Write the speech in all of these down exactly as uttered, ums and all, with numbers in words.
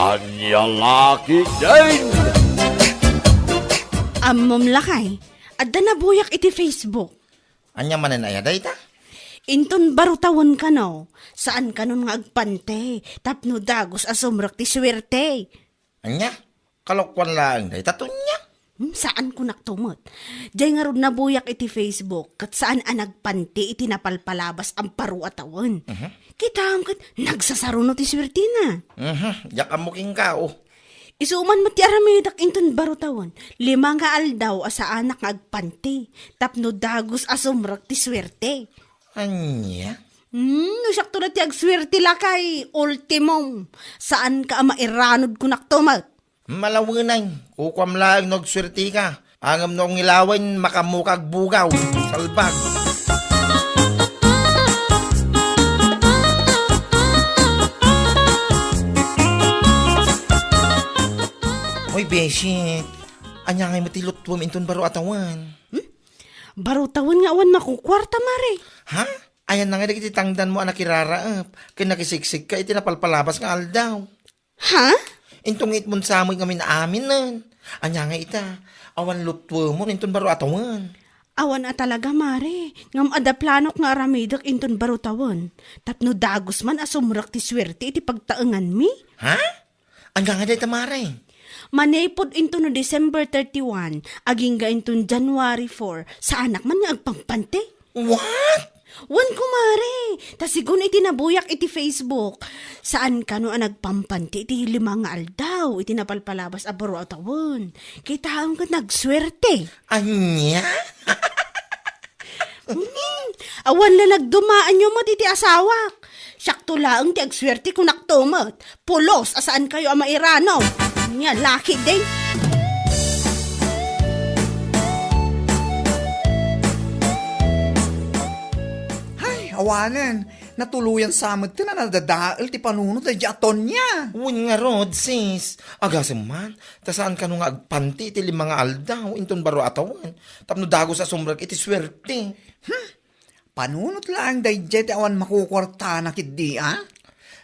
Ania la ketdin? Ammom lakay, adda nabuyak iti Facebook. Ania manen aya dayta? Inton baro tawen kano, saan kanon nga agpanti, tapno dagus a sumrek ti suerte. Ania? Kalokuan laeng dayta, Tonia? Hmm, saan kunak to met. Jay ngarud nabuyak iti Facebook, ket saan a nagpanti iti napalpalabas a baro a tawen. Mhm. Kitaem ket nagsasaruno ti suertina. Mhm, diak ammo kenka, oh. Isu man met ti aramidek inton baro tawen, lima nga aldaw a saanak nga agpanti, tapno dagus a sumrek ti suerte. Ania? Hmm, no siakto na ti agsuerte lakay, ultimum. Saanka a mairanod kunak to met. Malawenay, kukuam laeng no agsuerteka. Ngem no ngilawen, makaammoka agbugaw. Salbag. Oy, beshi, ania ngay met ti lutwem inton baro a tawen? Hmm? Baro tawen nga awan makukuarta, mare. Ha? Ayanna ngay dagiti tangdanmo a nakiraraep ken nakisiksik ka iti napalpalabas nga aldaw? Ha? Inton nga itmon sa met ngamin aminen. Ania nga ita? Awan lutwemon inton baro a tawen. Awan a talaga, mare. Ngem adda planok nga aramidek inton baro tawen. Tapno dagus man a sumrek ti suerte iti pagtaenganmi. Ha? Ania nga dayta, mare? Manipud inton no December thirty-one, agingga inton January four, saanak man nga agpampanti. What? Wen, kumare, ta sigun iti nabuyak iti Facebook, saan kano a nagpampanti iti lima nga aldaw iti napalpalabas a baro a tawen. Kitaem ket nagsuerte. Ania? Hmm, awan la nagdumaanyo met iti asawak. Siakto laeng ti agsuerte kunak to met. Pulos a saan kayo a mairano. Nia la ketdin. Hay, awanen. Natuloyan sa met ti nadadael ti panunot daydi a Tonia. Wen ngarud, sis. Agasem man, ta saan kano nga agpanti iti lima nga aldaw inton baro a tawen. Tapno dagus a sumrek iti suerte. Hmm. Panunot laeng daydiay ti awan makukuartana ketdi, a?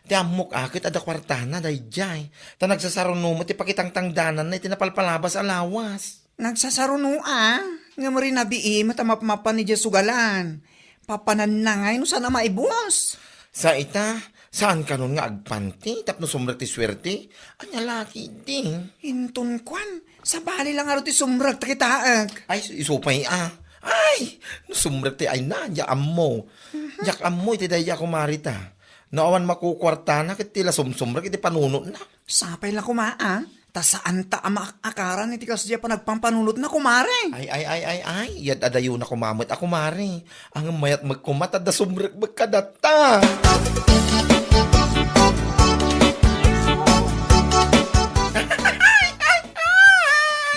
Ti ammok a ket adda kuartana daydiay. Ta nagsasaruno met ti pakitangtangdananna iti napalpalabas a lawas. Nagsasaruno a, ngem rinabii met a mapmapan idiay sugalan. Papananna ngay no saan a maibus. Sa ita, saan kanon nga agpanti tapno sumrek ti suerte? Ania la ketdi? Inton kuan, sabali la ngarud ti sumrek ta kitaek. Ay, isu pay a. Ay, no sumrek ti ay na, diak ammo. Mhm. Diak ammo iti daydi a kumare ta. No awan makukuartana ket ti la sumsumrek iti panunotna. Sapay la koma a, ta saanta a maakaran iti kasdiay a panagpampanunotna, kumare. Ay, ay, ay, ay, ay, iyat-adayona koma met a kumare. Ngem mayat met koma ta adda sumrek met kadata.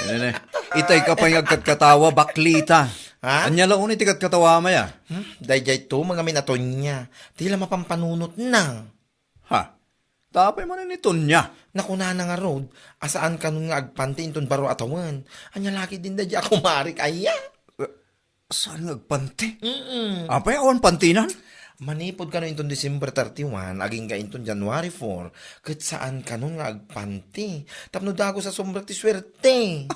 Nene, itay ka pay nga agkatkatawa, baklita. Ha? Ania la unay ti katkatawa, maya? Hmm? Daydiay to, mga minatonya. Ti la mapampanunotna. Ha? Tapay manen ni Tonya. Nakunana ngarud, a saan kanon nga agpanti inton baro a tawen. Ania la ketdin daydi a kumarek aya? Eh, saan nga agpanti? Mm-mm. Apay, awan pantinan? Manipud kano inton December thirty-one, agingga inton January four, ket saan kanon nga agpanti. Tapno dagus a sumrek ti suerte.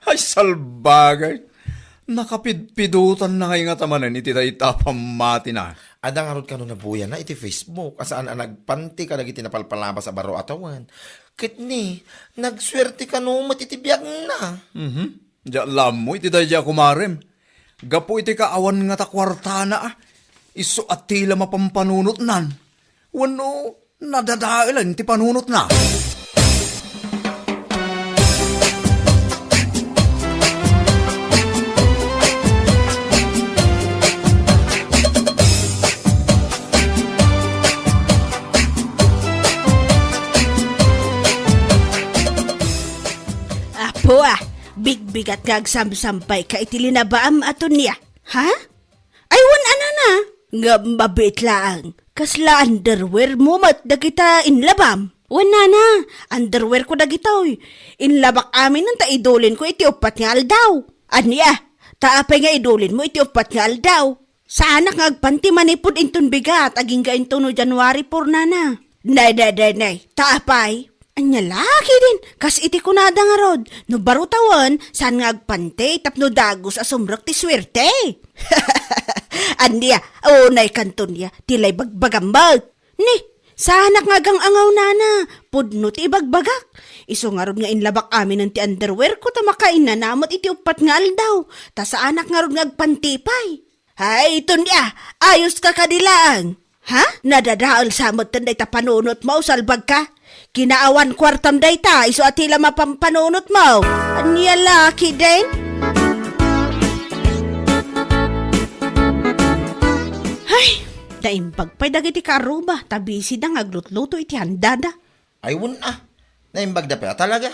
Ay, salbagay! Nakapidpidotanna ngay ngata manen iti dayta a pammatina. Adda ngarud kano nabuyana iti Facebook a saan a nagpanti kadagiti napalpalabas a baro a tawen. Ket ni, nagsuerte kano met iti biagna. Mhm. Diak la ammo iti daydi a kumarem. Gapu iti kaawan ngata kuartana, a, isu a ti la mapampanunotnan. Wenno, nadadaelan ti panunotna. Apo, a, bigbigat nga agsamsampay ka iti linabaam a Tonya. Ha? Ay, wen a nana, ngem mabiit laeng. Kasla underwear mo met dagita inlabam? Wen nana, underwear ko dagitoy. Inlabak aminen ta idulinko iti uppat nga aldaw. Ania, ta apay nga idulinmo iti uppat nga aldaw? Saanak nga agpanti manipud inton bigat agingga inton no January four, nana. Nay, nay, nay, nay, ta apay? Ania la ketdin, kas iti kunada ngarud, no baro tawen, saan nga agpanti tapno dagus a sumrek ti suerte. Ania, unay kanton ya, ti la ibagbagam met. Ni, saanak nga agang-angaw nana, pudno ti ibagbagak. Isu ngarud nga inlabak aminen ti underwear ko ta makainnana met iti uppat nga aldaw, ta saanak ngarud nga agpanti pay. Hay, Tonya, ayos ka kadi laeng? Ha? Nadadael sa met dayta panunot mo, salbag ka? Kinaawan kuartam dayta, isu a ti la mapampanunot mo. Ania la ketdin? Hay, naimbag pay dagiti kaarruba, ta busy da nga aglutluto iti handada. Ay, wen a. Naimbag da pay a talaga.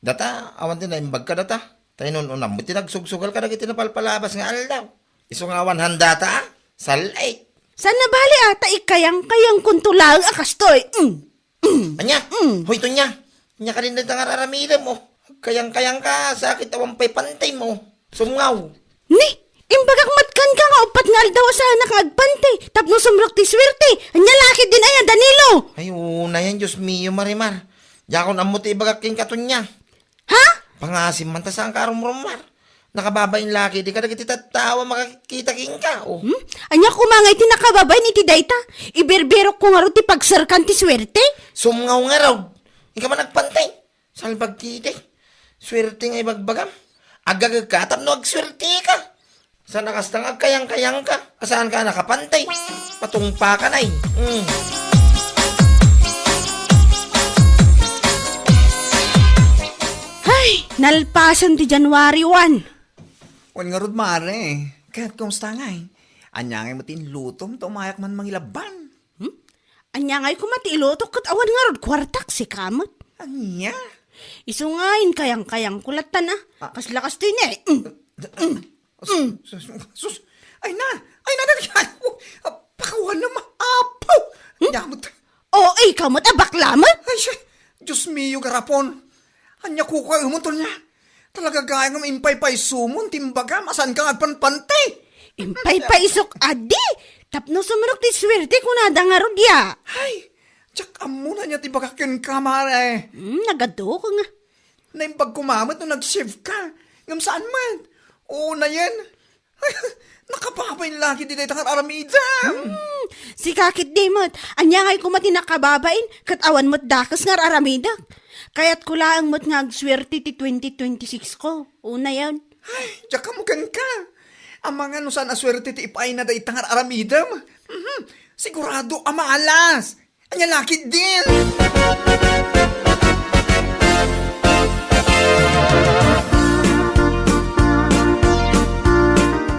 Data, awan ti naimbag kadata. Ta inun-unam met ti nagsugsugal kadagiti napalpalabas nga aldaw. Isu nga awan handata, a? Sal-, ay. Saan nabali a, ta ikayang-kayangkonto laeng a kastoy. Mm. Mm. Ania? Mm. Hoy, Tonya. Ania kadin dayta nga ar-aramidem, o? Agkayang-kayang ka, sakit awan pay pantim, o. Sumngaw. Ni, imbagak met kenka nga uppat nga aldaw a saanak nga agpanti, tapno sumrek ti suerte. Ania la ketdin aya, Danilo? Ay, unayen, Dios mio, Marimar. Diakon ammo ti ibagak kenka, Tonya. Ha? Pangasim man ta saan ka arumrumar. Nakababain la ketdi kadagiti tattao a makakita kenka, o. Hmm? Ania koma nga iti nakababain iti dayta? Ibirbirok ko ngarud ti pagserkan ti suerte? Sumngaw ngarud. Inka man agpanti. Salbag ketdi. Suerte nga ibagbagam. Agagek ka tapno agsuerte ka. Saan a kasta nga agkayang-kayang ka? A saan ka a nakapantay? Patungpa ka nay. Mm. Hay, nalpasen ti January one. Wen ngarud, mare. Ket kumusta ngay? Ania ngay met ti inlutom ta umayak man mangilaban? Hmm? Ania ngay koma ti ilutok ket awan ngarud kuartak, sika met? Ania? Isu nga inkayang-kayangko latta a. Ah. Kasla kastoy ni. Mm. Mm. Sus, sus, sus. Ay na, ay na, dali ka. Pakawan na ma-, apo. Hmm? Ania met. O, ikaw met a bakla met? Ay, siya. Dios mio, garapon. Ania kukuaemon, Tonya? Talaga gayam nga impaypaysomon ti imbagam a saan ka nga agpanpanti. Impaypaysok adi. Tapno sumrek ti suerte kunada ngarud ya. Ay, diak ammo no ania ti ibagak kenka, mare. Hmm, nagadok nga. Naimbag koma met no nag-shave ka. Ngem saan met. Unayen. Nakababain la ketdi dayta nga ar-aramidem. Hmm, sika ketdi met. Ania ngay koma ti nakababain, ket awan met dakes nga ar-aramidek. Kayatko laeng met nga agsuerte ti twenty twenty-six ko. Unayen. Ay, diak ammo kenka. Amangan no saan a suerte ti ipaayna dayta nga ar-aramidem. Mhm. Sigurado a maalas. Ania la ketdin?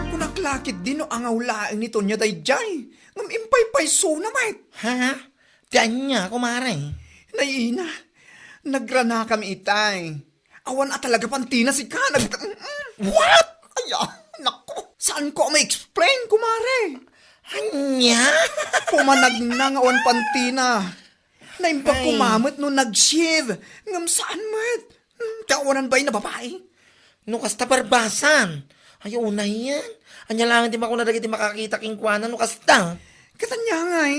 Kunak la ketdi no angaw laeng ni Tonya daydiay, ngem impaypaysona met. Ha? Ti ania, kumare? Nay ina, nagranakam itay. Awan a talaga pantina sika. Nag-, mm, mm. What? Ay, ah, naku. Saanko a ma-explain, kumare? Ania? Pumanagna nga awan pantina. Naimbag koma met no nag-shave. Ngem saan met. Hmm, ti awanan bain a babai. No kasta, barbasan. Ay, unayen. Ania laeng ti makuna dagiti makakita kenkuana no kasta? Ket ania ngay?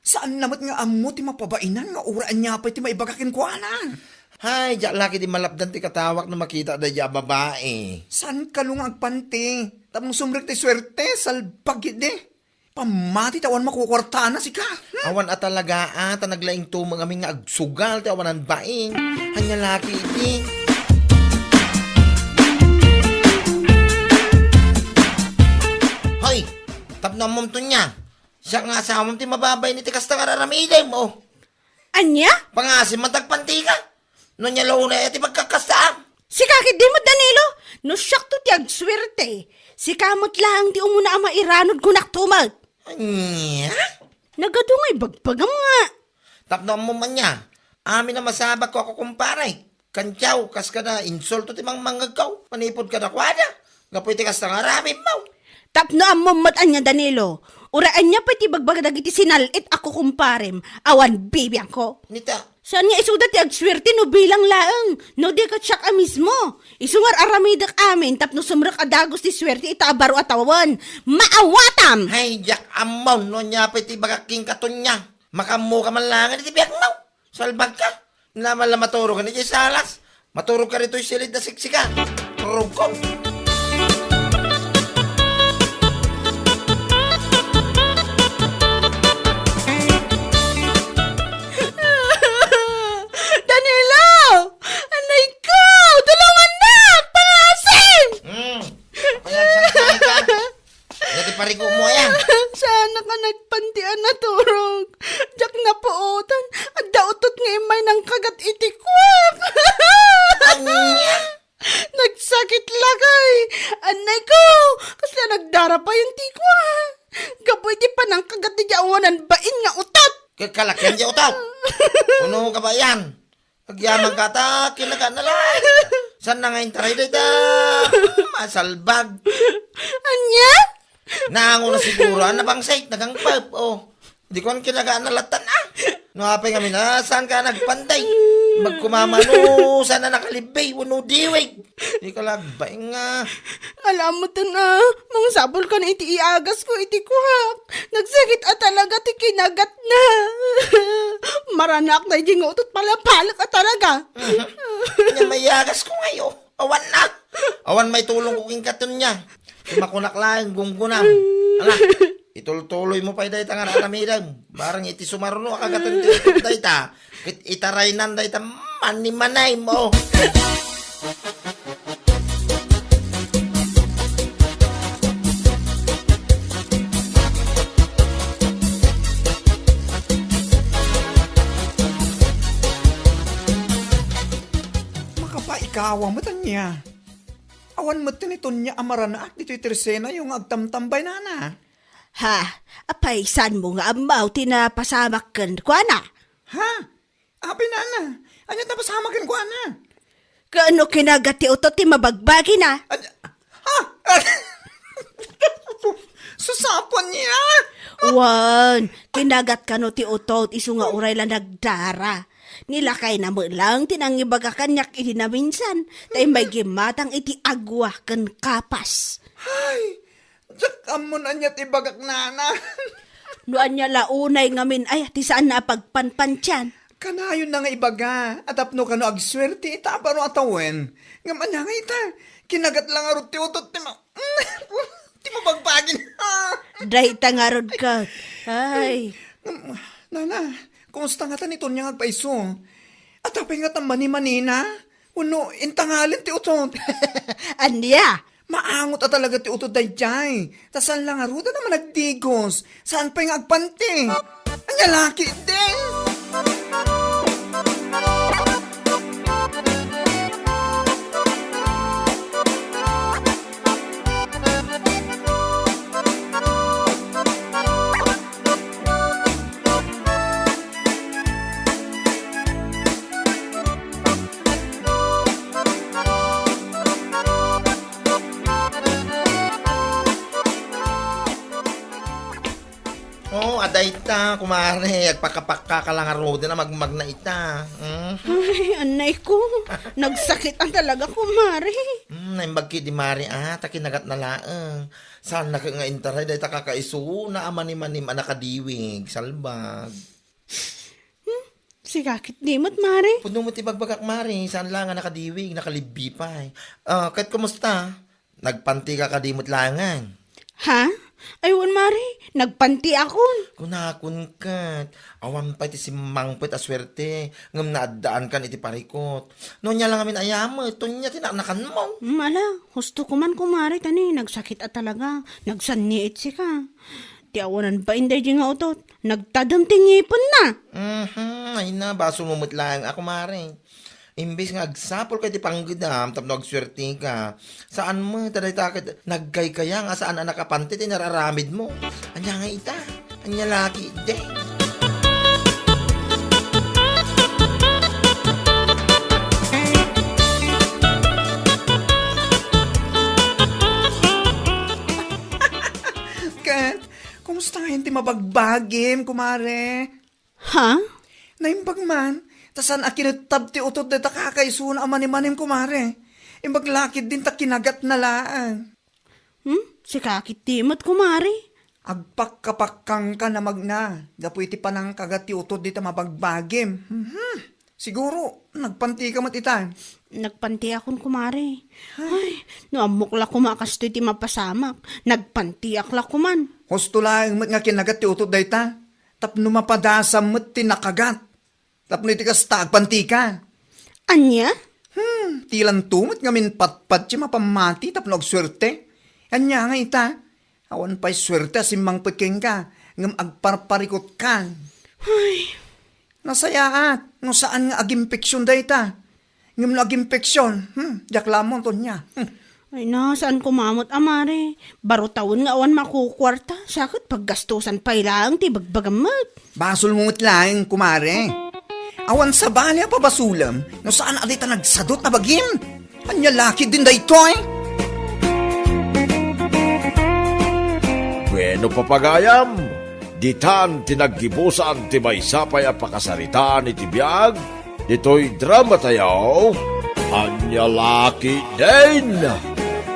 Saanna met nga ammo ti mapabainan nga uray ania pay ti maibaga kenkuana. Hay, diak la ketdi malapdan ti katawak no makitak daydiay a babai. Saan kano nga agpanti? Tapno sumrek ti suerte, salbag ketdi. Pammati ta awan makukuartana sika. Hmm? Awan a talaga a, ta naglaing tumeng amin nga agsugal ti awanan bain. Ania la ketdi? Hoy, tapno ammom, Tonya. Siak nga asawam ti mababain iti kasta nga ar-aramidem, o. Ania? Pangasim man ta agpantika. No ania la unay a ti pagkakastaan? Sika ketdi met, Danilo, no siakto ti agsuerte, sika met laeng ti umuna a mairanod, kunak to met. Ania? Nagadu nga ibagbagam nga. Tapno ammom ania, amin a masabak ko a kukumpare. Kantiaw, kas kada insulto ti mangmangngegko manipud kadakuada. Gapu iti kasta nga aramidmo. Tapno ammom met ania, Danilo, uray ania pay ti ibagbaga dagiti sinal-it a kukumparem, awan bibiangko. Nita. Saan nga isuda ti agsuerte no bilang laeng, no di ket siak a mismo. Isu nga ar-aramidek amin tapno sumrek a dagus ti suerte ita a baro a tawen. Maawatam! Hay, diak ammon no ania pay ti ibagak kenka, Tonya. Makammoka man laengen iti biagmo. Salbagka. Naman la maturog ka iti salas. Maturog ka ditoy silid a siksika. Turogko. Danilo! Anay ko! Tulungan na! Pangasim! Hmm. Kaya sa ka. Dati parigo mo, ayan. Saan ka nagpanti a naturog? Diak napuotan. Adda utot nga immay nangkagat iti kuak. Anya? Nagsakit lakay. Anay ko. Kasla nagdara pa yung ti kuak. Gapu iti panangkagat di awanan bain nga utot. Kakalakian di utot. Kuno ka ba yan? Agyaman ka ta, kinaga na lang. Saan na nga intaray dayta? Masalbag. Anya? Nango na siguro, ang nabangsay, nagangpap, oh. Di ko ang kinaga na latan, ah. No, apay nga mina, saan ka nagpanday? Magkumamano, saan na nakalibay, wano diwig? Di ka lagbaing, ah. Alam mo to na, mangsapol ka na iti iagas ko, iti kuhak. Nagsakit a talaga ti kinagat na. Maranak na iti nga utot palapalak a talaga. Mhm. Nya mayagas ko ngayo. Awan na. Awan may tulong ko king katon niya. Ti makunak laeng gunggunam. Ala, itultuloy mo pay dayta nga aramidem. Barang iti sumaruno a kagatan ti utot dayta. Ket itaraynan dayta manimanay mo. Makapaikawa met ania. Awan met ti ni Tonia a maranaak ditoy tersenayo nga agtamtambay, nana. Ha? Apay, saan mo nga ammaw ti napasamak kenkuana? Ha? Apay, nana, ania ti napasamak kenkuana? Kaano kinagat ti utot ti mabagbagina? Ad-, ha? Susaponia? Wen, kinagat kano ti utot isu nga uray la nagdara. Nilakayna met lang ti nangibaga kaniak idi naminsan, ta immay gimmatang iti agua ken kapas. Ay, diak ammon ania ti ibagak, nana. No ania la unay ngamin ay ti saan na a pagpanpantian. Kanayon na nga ibaga, a tapno kano agsuerte ita a baro a tawen. Ngem ania nga ita, kinagat la ngarud ti utot ti ma-, ti mabagbagin. Dayta ngarud ket. Ay. Ngem, nana, kumusta ngata ni Tonia nga agpaiso? At apay ngata manimanina? Wenno intangalen ti utot? Ania? Maangot a talaga ti utot daydiay. Ta saan la ngarud a managdigos. Saan pay nga agpanti? Ania la ketdin? Oh, adda ita, kumare. Agpakapakka ka la ngaruden a magmagna ita. Mm. Ay, anay ko. Nagsakit ang talaga, kumare. Mm, naimbag ketdi, mare, ah, ta kinagat na laeng. Saan na nga intaray, dayta kakaisuna a manimanim a nakadiwig, salbag. Hmm? Sika ketdi met, mare. Pudno met ti bagbagak, mare. Saan la nga nakadiwig, nakalibbi pay. Ah, ket kumusta? Nagpanti ka kadi met laengen? Ha? Ay, wen, mare. Nagpantiakon. Kunakon ket. Awan pay ti simmangpet a suerte. Ngem naaddaankan iti parikot. No ania la ngamin a yamet, Tonia ti naknakanmo. Hmm, ala, husto ko man, kumare, ta ni nagsakit a talaga. Nagsanniit sika. Ti awanan bain daydi nga utot, nagtadem ti ngipenna. Mhm, ay na, basolmo met laeng a, kumare. Imbes nga agsapul ka iti panggedam tapno agsuerte ka, saan met a dayta ket nagkaykayang a saan a nakapanti ti nararamidmo. Ania nga ita? Ania la ketdin? Ket, kumusta ngayen ti mabagbagim, kumare? Ha? Naimbag man, ta saan a kinettab ti utot dayta kakaisuna a manimanim, kumare. Imbag la ketdin ta kinagatna laeng. Hmm? Sika ketdi met, kumare. Agpakkapakkangka na magna, gapu iti panangkagat ti utod dita mabagbagim. Mhm. Siguro, nagpantika met ita. Nagpantiakon, kumare. Ay, no ammok la koma kastoy ti mapasamak, nagpantiak la koman. Husto laeng met nga kinagat ti utod dayta, tapno mapadasam met ti nakagat. Tapno iti kasta, agpantika. Ania? Hmm, ti lanto met ngamin patpat ti mapammati tapno agsuerte. Ania nga ita? Awan pay suerte a simmangpet kenka, ngem agparparikutkan. Ay. Nasayaat, no saan nga aginfection dayta. Ngem no aginfection, hmm, diak la ammo, Tonya. Hmm. Ay na, saan koma met, a mare? Baro tawen nga awan makukuarta, sa ket paggastusan pay laeng ti bagbagam met. Basolmo met laeng, kumare. Awan sabali a pabasolem no saan a dayta nagsadut a bagim. Ania la ketdin daytoy? Bueno, papagayam, ditan ti naggibusan ti maysa pay a pakasaritaan iti biag ditoy dramatayo, Ania la ketdin.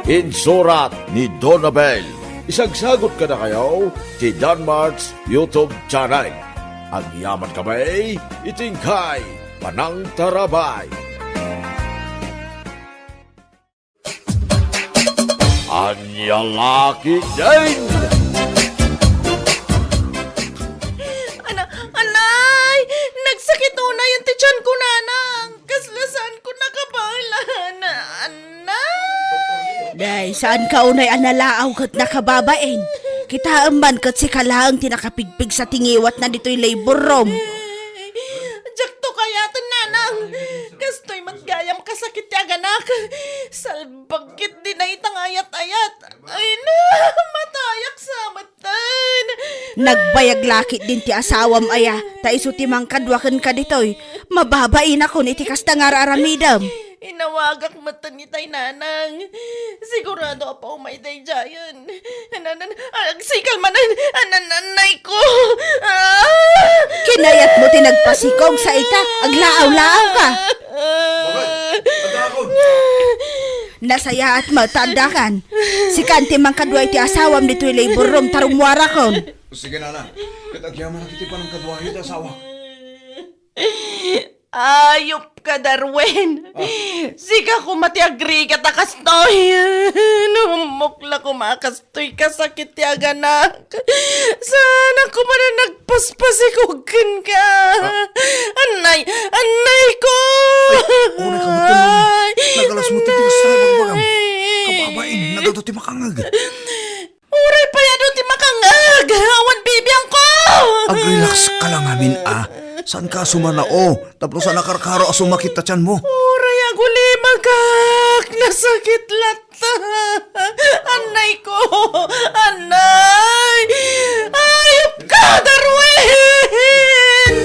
Insurat ni Donabel. Isagsagot kadakayo ti Danmart's YouTube channel. Agyaman kami iti inkay panangtarabay. Ania la ketdin? Ana-, anay! Nagsakit unayen ti tianko, nanang! Kasla saanko nakabaelan! Anay! Day, saanka unay a nalaaw ket nakababain? Kitaem man ket sika laeng ti nakapigpigsa ti ngiwatna ditoy labor room. Diakto kayaten, nanang! Kastoy met gayam kasakit ti aganak. Salbag ketdi dayta nga ayat-ayat. Ay na, matayak sa metten. Nagbayag la ketdin ti asawam aya, ta isu ti mangkadua kenka ditoy. Mababainakon iti kasta nga ar-aramidem. Inawagak metten itay, nanang. Sigurado a paumay daydiayen. Anan, agsikal manen. Anan, anay ko. Ah! Kinayatmo ti nagpasikog sa ita, aglaaw-laaw ka. Bakit? Adda akon. Nasayaat met ta addakan. Sika ti mangkadua iti asawam ditoy labor room ta rummuarakon. Sige, nana. Ket agyamanak iti panangkaduayo ti asawa. Ayupka, Darwin. Ah. Sika koma ti agrigat a kastoy. No ammok la koma a kastoy kasakit ti aganak. Saanak koma a nagpaspasikog kenka. Ah. Annay, annay ko. Ay, uray ka met, Darwin. Ay, nagalas met ti kasta nga ibagbagam. Annay. Kababain, nagadu ti makangeg. Uray pay adu ti makangeg! Awan bibiangko! Ag-relax ka la ngamin, a. Saanka a sumanao? Tapno saan a karkaro a sumakit ta tianmo. Uray agulimagak! Nasakit latta! Annay ko! Annay! Ayupka, Darwin!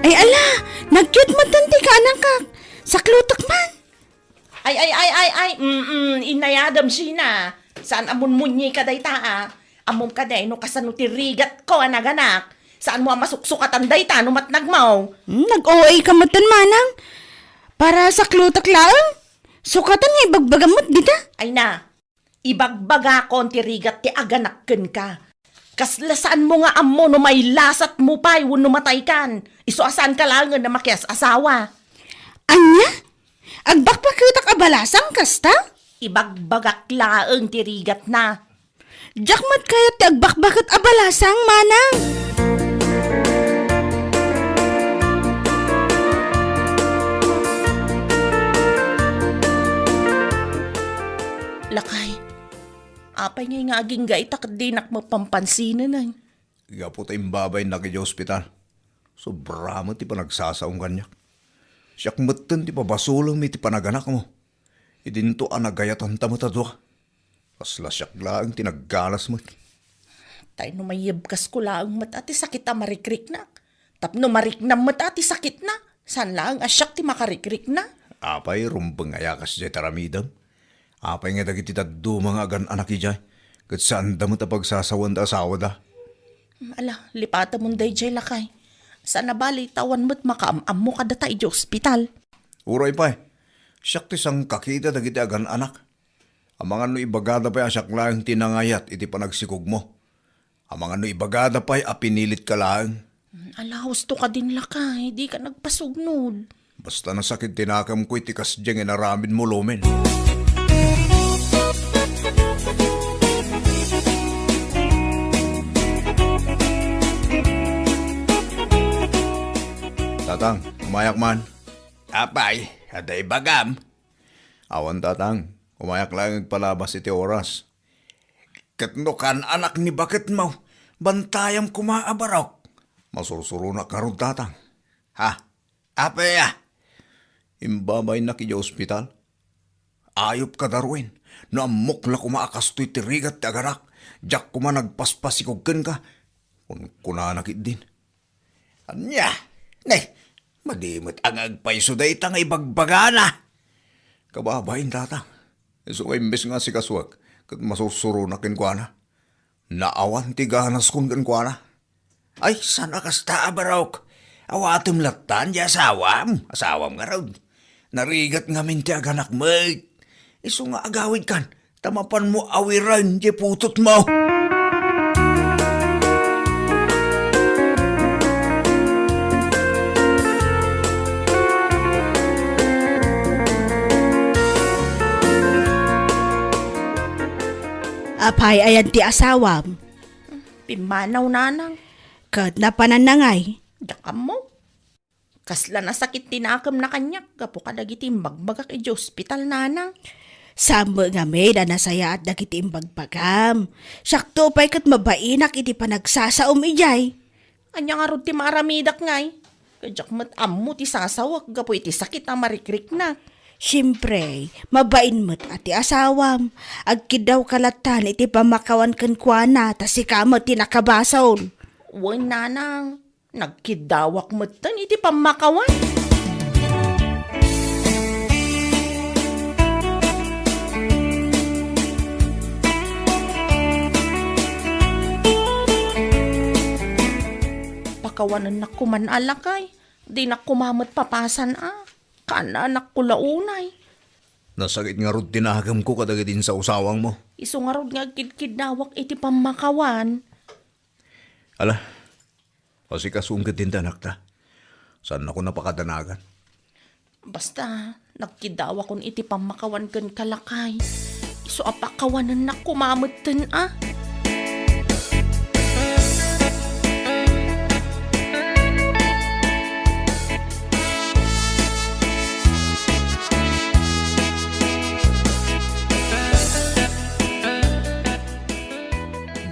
Ay, ala! Nag-cute met ti kaanakak! Saklutak man! Ay, ay, ay, ay, ay! Mm-mm, inayadam, Sheena! Saan a munmunyi ka dayta, a? Ammom kadi no kasano ti rigatko a naganak? Saanmo a masuksukatan dayta no matnagmo? Hmm, nag-O A ka metten, manang. Para saklutak laeng. Sukatan nga ibagbagam met dita. Ay na, ibagbagakon ti rigat ti aganak kenka. Kasla saanmo nga ammo no mailasatmo pay wenno mataykan. Isu a saanka laengen a makias-asawa. Ania? Agbakbaketak a balasang kasta? Ibagbagak laeng ti rigatna. Diak met kayat ti agbakbaket a balasang, manang. Lakay, apay ngay nga agingga ita ket dinak mapampansinen, ay? Gapu ta imbabainnak idiay ospital, sobra met ti panagsasaom kaniak. Siak metten ti pabasolem iti panaganakmo. Idinto a nagayatanta met a dua. Kasla siak laeng ti naggalas met. Tay no maiyebkasko laeng met a ti sakit a marikriknak. Tapno mariknam met a ti sakitna. Saan laeng a siak ti makarikrikna. Apay, rumbeng aya kasdiay ti aramidem? Apay nga dagiti dadduma nga agan-anak idiay, ket saanda met a pagsasawen ti asawada? Ala, lipatemon daydiay, lakay. Saan a bali, ta awan met makaam-ammo kadata idiay ospital. Uray pay, siak ti sangkakita dagiti agan-anak. Amangan no ibagada pay a siak laeng ti nangayat iti panagsikogmo. Amangan no ibagada pay a pinilit ka laeng. Ala, husto ka din, lakay, di ka nagpasugnod. Basta nasakit ti nakemko iti kasdiay nga inaramidmo, Lomen. Tatang, umayak man. Apay, adda ibagam? Awan, Tatang. Umayak laeng agpalabas iti oras. Ket no kaan-anak ni baketmo, bantayam koma a barok. Masursuronak ngarud, Tatang. Ha? Apay a? Imbabainnak idiay ospital. Ayup kada ruin. No ammok la koma a kastoy ti rigat ti aganak, diak koma nagpaspasikog kenka. Kunkunana ketdin. Ania? Ne, madi met a nga agpayso dayta nga ibagbagana. Kababain, Tatang. Isu nga imbes nga asikasuak, ket masursuronak kenkuana. Naawan ti ganaskon kenkuana. Ay, saan a kasta a barok? Awatem latta diay asawam. Asawam ngarud. Narigat ngamin ti aganak met. Isu nga agawidkan, ta mapanmo awiren diay putotmo. Apay, ayan ti asawam? Pimmanaw, nanang. Ket napananna ngay? Diak ammo. Kasla nasakit ti nakemna kaniak gapu kadagiti imbagbagak idiay ospital, nanang. Saan met ngamin a nasayaat dagiti imbagbagam. Siakto pay ket mabainak iti panagsasaom idiay. Ania ngarud ti maaramidak ngay? Ket diak met ammo ti sasawek gapu iti sakit a marikriknak. Siempre, mabain met a ti asawam. Agkiddawka lattan iti pammakawan kenkuana, ta sika met ti nakabasol. Wen, nanang. Nagkiddawak metten iti pammakawan. Pakawanennak koman a lakay. Dinak koma met papasan a. Kaananakko la unay. Nasakit ngarud ti nakemko kadagiti insawsawangmo. Isu ngarud nga agkidkiddawak iti pammakawan. Ala, asikasuon ketdin ti anakta. Saannakon a pakadanagan. Basta, nagkiddawakon iti pammakawan kenka, lakay. Isu a pakawanennak koma metten a.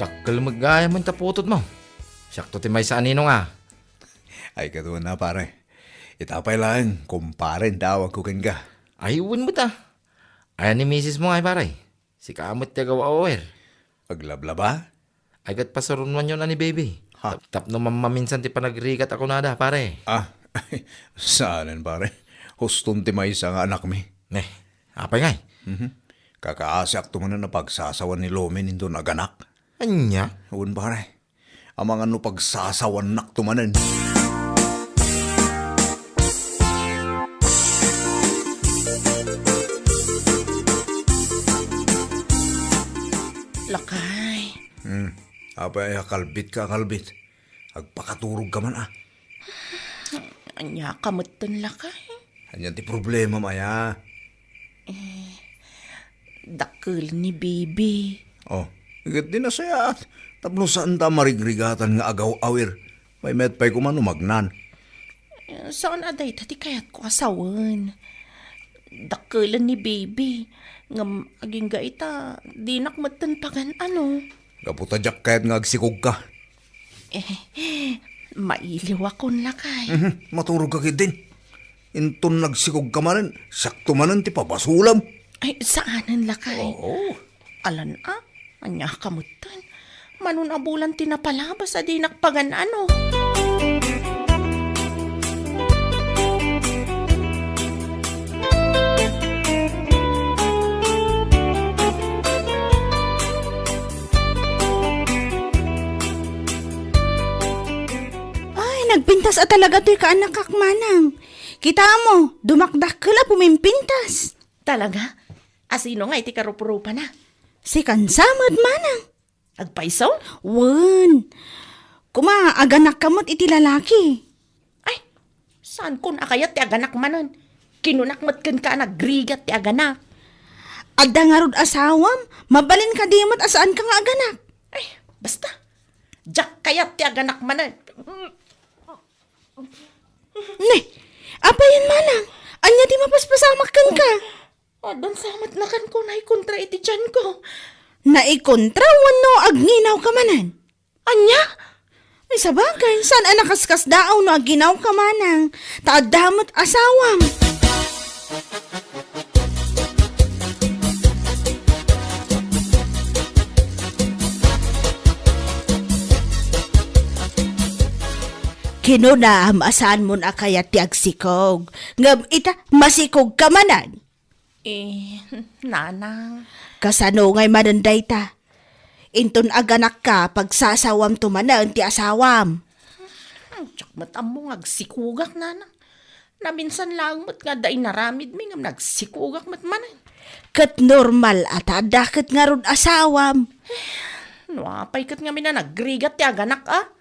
Dakkel met gayam ta putotmo. Siakto ti maysa a ninong a. Ay, kaduana, pare. Ita pay laeng, kumpare, ti tawagko kenka. Ay, wen met a. Ayan ni misismo ngay, pare? Sika met ti agaw-awer. Aglablaba? Ay, ket pasuronwanyon a ni baby. Ha? Tap-, tapno mammaminsan ti panagrigat a kunada, pare. Ah, saanen, pare. Huston ti maysa nga anakmi. Ne, apay ngay? Mhm. Kakaasiakto manen a pagsasawan ni Lomen inton aganak. Ania? Wen, pare. Amangan no pagsasawannakto manen. Lakay. Hmm. Apay a kalbitka a kalbit? Agpakaturogka man a. Ania ka metten, lakay? Ania ti problemam aya? Eh, dakkel ni baby. Oh, ket di nasayaat. Tapno saanta a marigrigatan nga agaw-awer. Maymayat pay koma no magnan. Eh, saan a dayta ti kayatko a sawen. Dakkelen ni baby. Ngem agingga ita, dinak metten pagan-ano. Gapu ta diak kayat nga agsikogka. Eh, mailiwakon, lakay. Mhm, maturogka ketdin. Inton nagsikogka manen, siakto manen ti pabasolam. Ay, saanen, lakay. Oo. Alan a, ania ka metten. Mano a bulan ti napalabas a dinak pagan-ano. Kas a talaga toy kaanakak, manang. Kitaem, dumakdakkel a pumimpintas. Talaga? Asino nga iti karuprupana? Sikan sa met, manang. Agpayso? Wen. Kuma, aganakka met iti lalaki. Ay, saankon a kayat ti aganak manen. Kinunak met kenka a nagrigat ti aganak. Adda ngarud asawam, mabalin kadi met a saanka nga aganak. Ay, basta. Diak kayat ti aganak manen. Ne, apayen manang, ania ti mapaspasamak kenka? Addan sa met nakanko naikontra iti tianko. Naikontra wenno agnginaw ka manen? Ania? Ay, sabagay, saan a nakaskasdaaw no agnginaw ka manang? Ta adda met asawam. Kinunam a saanmon a kayat ti agsikog, ngem ita, masikog ka manen. Eh, nanang. Kasano ngay manen dayta? Inton aganakka, pagsasawamto manen ti asawam. Hmm, diak met ammo nga agsikogak, nanang. Naminsan laeng met nga adda inaramidmi ngem nagsikogak met manen. Ket normal a ta adda ket ngarud asawam. No apay ket ngamin a nagrigat ti aganak, a?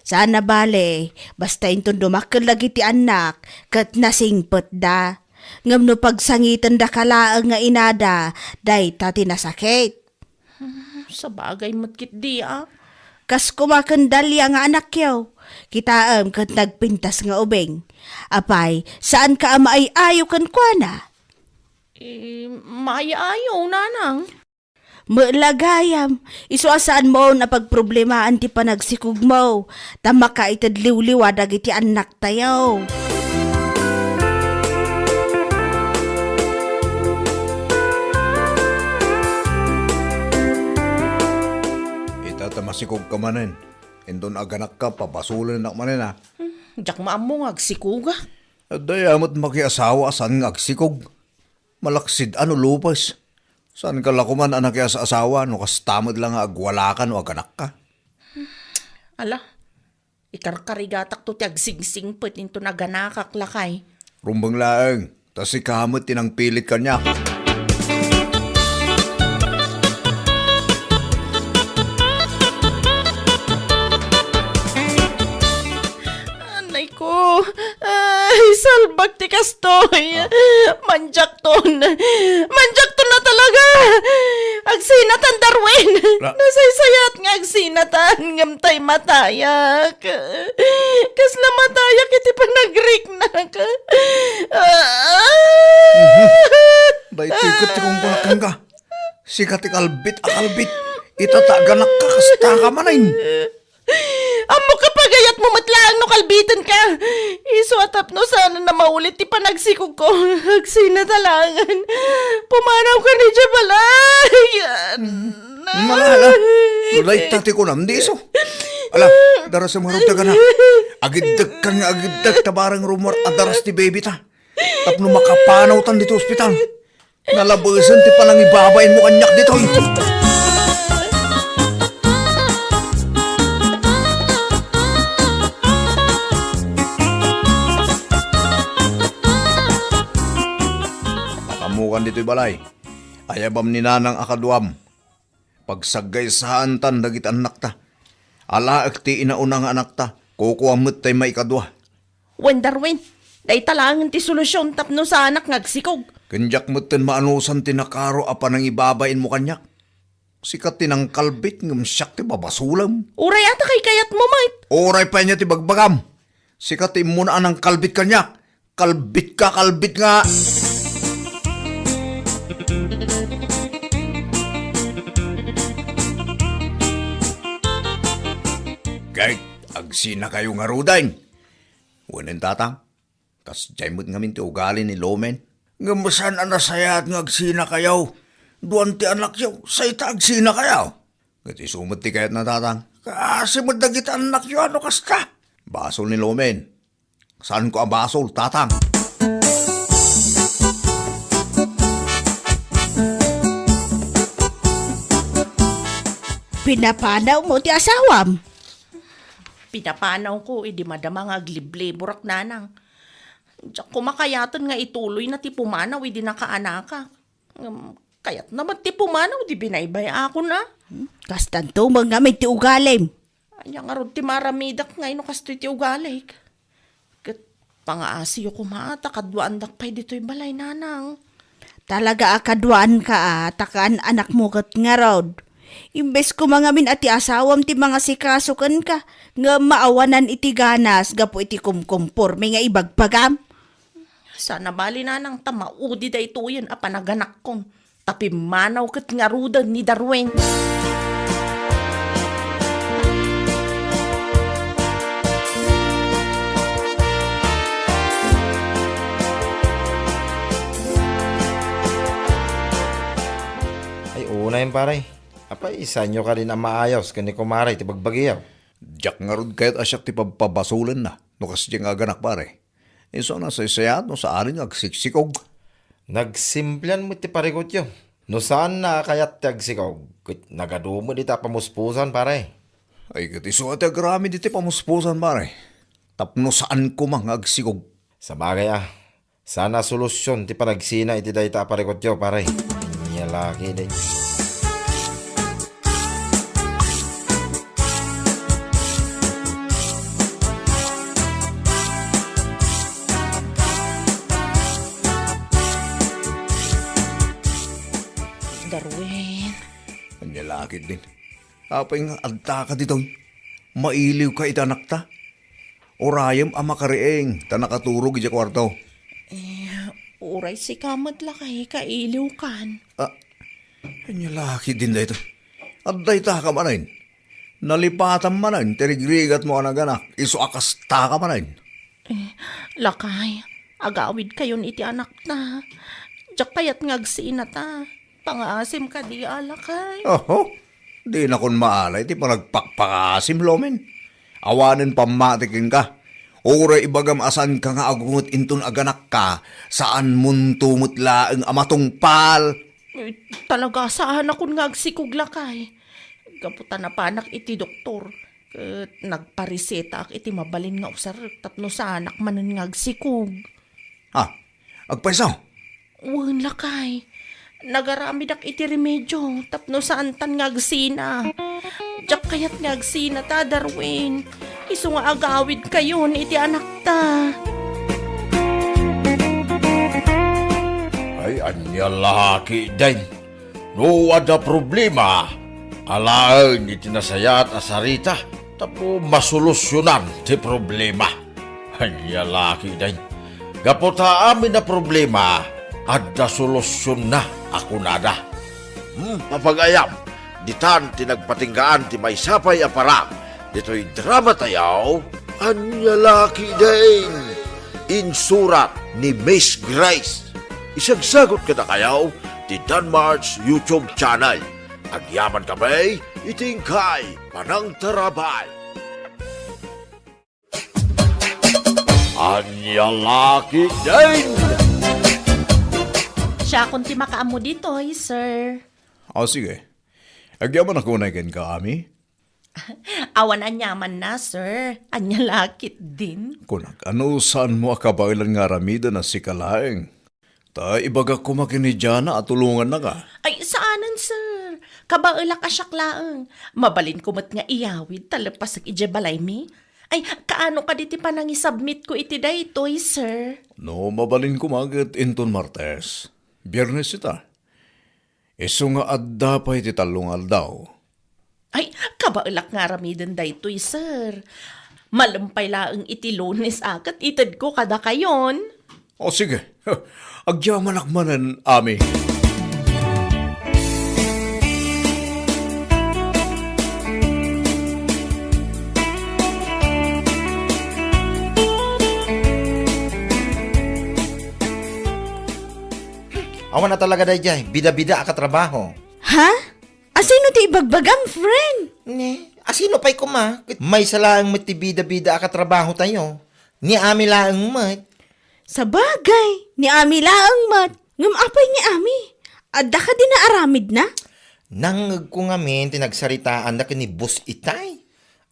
Saan a bale, basta inton dumakkel dagiti annak, ket nasingpetda. Ngem no pagsangitendaka laeng nga inada, dayta ti nasakit. Hmm, sabagay met ketdi, a. Kas koma ken Dalia nga anakyo, kitaem ket nagpintas nga ubing. Apay, saanka a maay-ayo kenkuana? Eh, maay-ayo, nanang. Met la gayam, isu a saanmon a pagproblemaan ti panagsikogmo, ta makaited liwliwa dagiti annaktayo. Ita ta masikogka manen, inton aganakka, pabasolennak manen, a. Hmm, diak maammo nga agsikogak. Adda met makiasawa a saan nga agsikog. Malaksid a no lupes. Saanka la koman a nakias-asawa no kasta met la nga agwalaka no aganakka. Ala, ikarkarigatakto ti agsingsingpet inton aganakak, lakay. Rumbeng laeng, ta sika met ti nangpilit kaniak. Anay ko, ay, salbag ti kastoy. Ah. Manjakton. Manjakton a talaga. Agsinatan, Darwin. Ra- Nasaysayaat nga agsinatan, ngem tay matayak. Kasla matayak iti panagriknak. Ah. Mhm. Daytoy ket ti kunkunak kenka. Sika ti kalbit a kalbit. Ita ta aganakka, kasta ka manen. Ammok a pagayatmo met laeng no kalbitenka. Isu a tapno saanen a maulit ti panagsikogko. Agsinata laengen. Pumanawka idiay balay. Malala. No dayta ti kunam, di isu. Ala, darasem ngarud dagana. Agiddekkan nga agiddek ta bareng rummuar a daras ti baby ta. Tapno makapanawtan ditoy ospital. Nalabesen ti panangibabainmo kaniak ditoy. Makaammokan ditoy balay. Ayabam ni nanang a kaduam. Pagsagaysaantan dagiti annakta. Alaek ti inauna nga anakta, kukuam met tay maikadua. Wen, Darwin, dayta laengen ti solusion tapno saanak nga agsikog. Ken diak metten maanusan ti nakaro a panangibabainmo kaniak. Sika ti nangkalbit ngem siak ti babasolem. Uray a ta kaykayatmo met. Uray pay ania ti bagbagam. Sika ti immuna a nangkalbit kaniak. Kalbit ka, kalbit nga. Ket agsinakayo ngaruden. Wen, tatang, kasdiay met ngamin ti ugali ni Lomen. Ngem saan a nasayaat nga agsinakayo. Duan ti anakyo, say ta agsinakayo. Ket isu met ti kayatna, tatang. Kaasi met dagiti annakyo a no kasta. Basol ni Lomen. Saanko a basol, tatang. Pinapanawmo ti asawam. Pinapanawko idi madama nga aglibliburak, nanang. Diak koma kayaten nga ituloyna ti pumanaw idi nakaanakak. Ngem kayatna met ti pumanaw idi binaybay-akon a. Hmm? Kastanto met ngamin ti ugalim. Ania ngarud ti maaramidak nga no kastoy ti ugalik? Ket pangaasiyo koma ta kaduaandak pay ditoy balay, nanang. Talaga a kaduaanka a, ta kaan-anakmo ket ngarud. Imbes koma ngamin a ti asawam ti mangasikaso kenka, nga maawanan iti ganas gapu iti kumkumporme nga ibagbagam. Saan a bali, nanang, ta maudi daytoyen a panaganakkon, ta pimmanaw ket ngaruden ni Darwin. Ay, unay, pare. Apay, saanyo kadin a maayos ken ni kumare ti bagbagiyo? Diak ngarud kayat a siak ti pabpabasolenna no kasdiay nga aganak, pare. Isu a nasaysayat no saanen nga agsiksikog. Nagsimplian met ti parikutyo. No saanna a kayat ti agsikog, ket nagadu met ita a pamuspusan, pare. Ay, ket isu a ti agraman iti pamuspusan, pare. Tapno saan koma nga agsikog. Sabagay a, saan a solusion ti panagsina iti dayta a parikutyo, pare. Ania la ketdin. Darwin. Ania la ketdin. Apay nga adda ka ditoy? Mailiw ka iti anakta? Urayem a makariing ta nakaturog idiay kuarto. Eh, uray sika met lakay, kailiwkan. Ah, ania la ketdin daytoy? Adda ita ka manen. Nalipatam manen ti rigrigatmo a naganak, isu a kasta ka manen. Eh, lakay, agawidkayon iti anakta. Diak kayat nga agsinata. Pangaasim kadi a, lakay? Oho, dinakon maala iti panagpakpangaasim, Lomen. Awanen pammati kenka. Uray ibagam a saanka nga agunget inton aganakka, saanmonto met laeng a matungpal. Eh, talaga, saanakon nga agsikog, lakay. Gapu ta napanak iti doktor, ket nagparesetaak iti mabalin nga usarek tapno saanak manen nga agsikog. Ah, agpayso? Wen, lakay. Nagaramidak iti remedio tapno saantan nga agsina. Diak kayat nga agsinata, Darwin. Isu nga agawidkayon iti anakta. Ay, ania la ketdin. No adda problema, alaen iti nasayaat a sarita tapno masolusionan ti problema. Ania la ketdin. Gapu ta amin a problema, adda solusionna a kunada. Hmm, apagayam, ditan ti nagpatinggaan ti maysa pay a parak ditoy drama tayo, Ania la ketdin. Insurat ni Miss Grace. Isagsagut kadakayo ti Danmar's YouTube channel. Agyaman kami iti inkay panangtarabay. Ania la ketdin. Siakon ti makaammo ditoy, sir. Ah, sige. Agyamanak unay kenka, Ami. Awan aniamanna, sir. Ania la ketdin? Kunak, no saanmo a kabaelan nga aramiden a sika laeng? Ta ibagak koma ken ni Jana a tulongannaka. Ay, saanen, sir. Kabaelak a siak laeng. Mabalinko met nga iyawid ta leppasek idiay balaymi. Ay, kaano kadi ti panangisubmitko iti daytoy, sir? No mabalin koma ket inton Martes. Biernes ita. Isu nga adda pay ti tallo nga aldaw. Ay, kabaelak nga aramiden daytoy, sir. Malem pay laeng iti Lunes a ket itedko kadakayon. O, sige. Agyamanak manen, Ami. Awan a talaga daydiay, bida-bida a katrabaho. Ha? Asino ti ibagbagam, friend? Ne, asino pay koma? Ket maysa laeng met ti bida-bida a katrabaho tayo. Ni Ami laeng met. Sabagay, ni Ami laeng met. Ngem apay ni Ami? Adda kadi naaramidna? Nangngegko ngamin ti nagsaritaanda ken ni Boss Itay.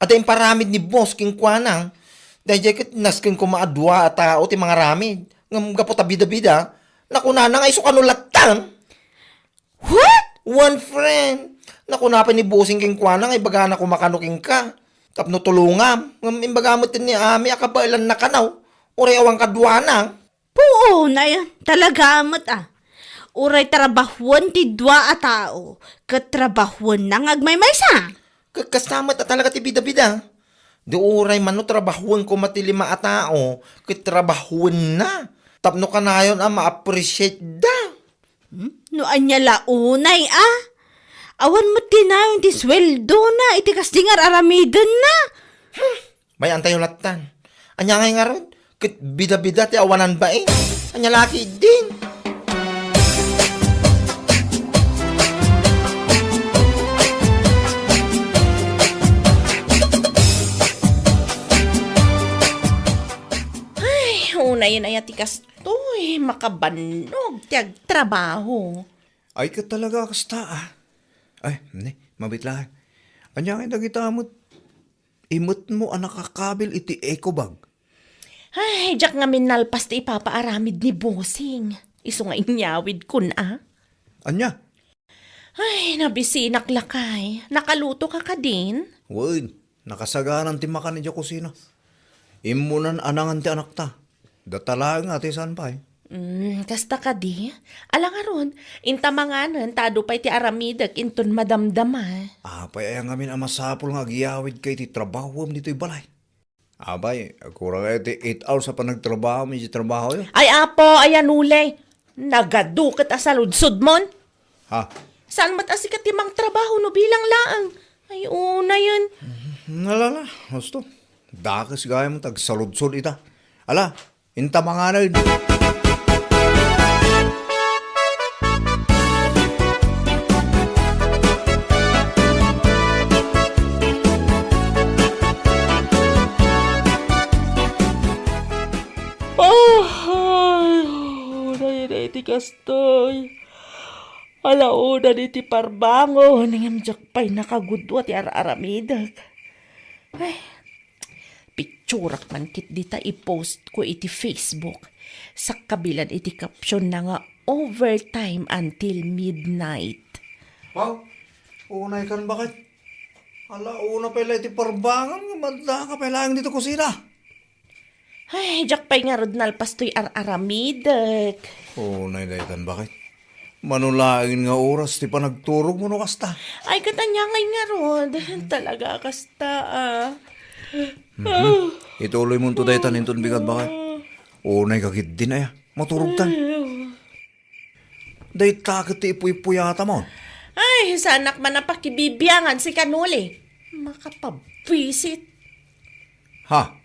Adda imparamid ni boss kenkuana. Daydiay ket nasken koma a dua a tao ti mangaramid. Ngem gapu ta bida-bida, nakunana nga isu kano lattan. What? One friend. Nakuna pay ni bossing kenkuana nga ibagana koma kano kenka. Tapno tulongam. Ngem imbaga met ni Ami a kabaelanna kano. Uray awan kaduana. Puon, ay, talaga met, a. Uray trabahoen ti dua a tao, ket trabahoenna nga agmaymaysa. Ket kasta met a talaga ti bida-bida. Di uray mano trabahoen koma ti lima a tao, ket trabahoenna. Tapno kanayon a ma-appreciate da. Hmm? No ania la unay, a? Awan met ti nayon ti sueldona iti kasdi nga ar-aramidenna. May-antayo lattan. Ania ngay ngarud? Ket bida-bida ti awanan bain. Ania la ketdin? Ay, unayen aya ti kastoy, makabannog ti agtrabaho. Ay, ket talaga kasta, a. Ay, ni, mabitlaan. Ania ngay dagita met? Imetmo a nakakabil iti eco bag. Ay, diak ngamin nalpas ti ipapaaramid ni bossing. Isu nga inyawidkon, a. Ania? Ay, nabisinak lakay. Nakaluto ka kadin? Wen, nakasagaran ti makan idiay kusina. Immunan a nangan ti anakta. Data laeng nga ti saan pay. Mm, kasta kadi? Ala ngarud, inta manganen ta adu pay ti aramidek inton madamdama. Apay aya ngamin a masapul nga agyawidka iti trabahom ditoy balay? Apay, kurang aya ti eight hours a panagtrabahom iti trabahoyo? Ay, Apo, ayan ulay. Nagadu ket a saludsodmon. Ha? Saan met a sika ti mangtrabaho no bilang laeng? Ay, unayen. Nalala, husto. Dakes gayam ta agsaludsod ita. Ala, inta manganen. Ay, unay, unay ti kastoy. Ala, unay iti parbangon, ngem diak pay nakagudua ti ar-aramidek. Ay, picturak man ketdi ta i-post ko iti Facebook. Sakkabilan iti caption na nga overtime until midnight. Wow, unay kan baket. Ala, una pay la iti parbangon nga madda ka pay laeng dito kusina. Ay, diak pay ngarud nalpas toy ar-aramidek. Unay daytan baket. Mano laeng nga oras ti panagturogmo no kasta? Ay, ket ania ngay ngarud? Talaga kasta, a. Mhm. Ituloymonto daytan inton bigat baket. Unay ka ketdin aya. Maturogtan. Ay, oh. Dayta ket ti ipuypuyatamon. Ay, saanak man a pakibibiangan sika, Noli. Makapabwisit. Ha?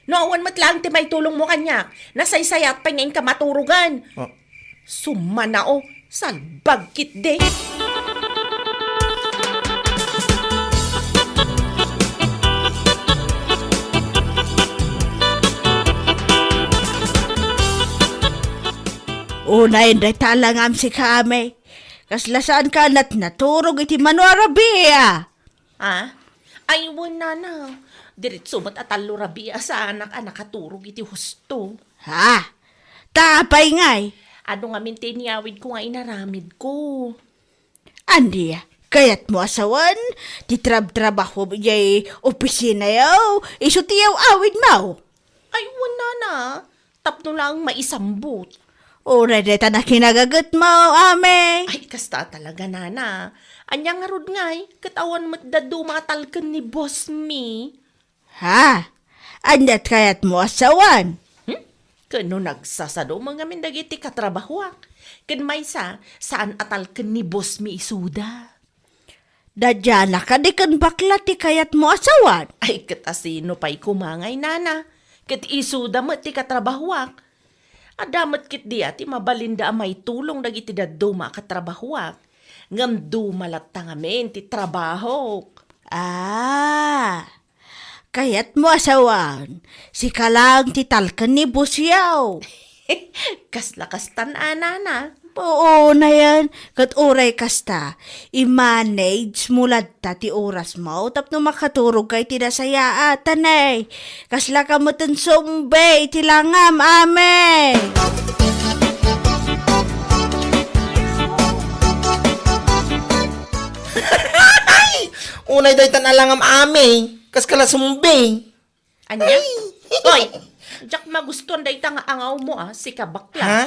No awan met laeng ti maitulongmo kaniak, nasaysayat pay nga inka maturogen. Ah. Sumanao, salbag ketdi. Unay, dayta la ngem sika, Ami. Kasla saanka a naturog iti mano a rabii, a? Ah? Ay, wen, nana. Diretso met a tallo rabii a saanak a nakaturog iti husto. Ha? Ta apay ngay? Adu ngamin ti inyawidko nga inaramidko. Ania, kayatmo a sawen ti trabtrabahom idiay opisinayo, isu ti yaw-awidmo? Ay, wen, nana. Tapno laeng maisambut. Uray dayta nakinagagetmo, Ami. Ay, kasta talaga, nana. Ania ngarud ngay, ket awan met dadduma a talken ni Boss Mi. Ha? Ania ti kayatmo a sawen? Hmm? Ken no nagsasado met ngamin dagiti katrabahoak. Ken maysa, saan a talken ni Boss Mi isuda. Dadiana kadi ken bakla ti kayatmo a sawen? Ay, ket asino pay koma ngay, nana? Ket isuda met ti katrabahoak. Adda met ketdi a ti mabalinda a maitulong dagiti dadduma a katrabahoak. Ngem duma latta ngamin ti trabahok. Ah, kayatmo a sawen, sika laeng ti talken ni Boss Yaw. Kasla kastan a, nana. Oo, nayan. Ket uray kasta, i-manage mo latta ti orasmo tapno makaturogka iti nasayaat. Tanay, kasla ka metten sumbe iti langam, Ami. Unay daytan a langam, Ami. Kaskala sumbe. Ania? Ay! Hoy! Diak magustuan dayta nga angawmo, a, sika bakla. Ha?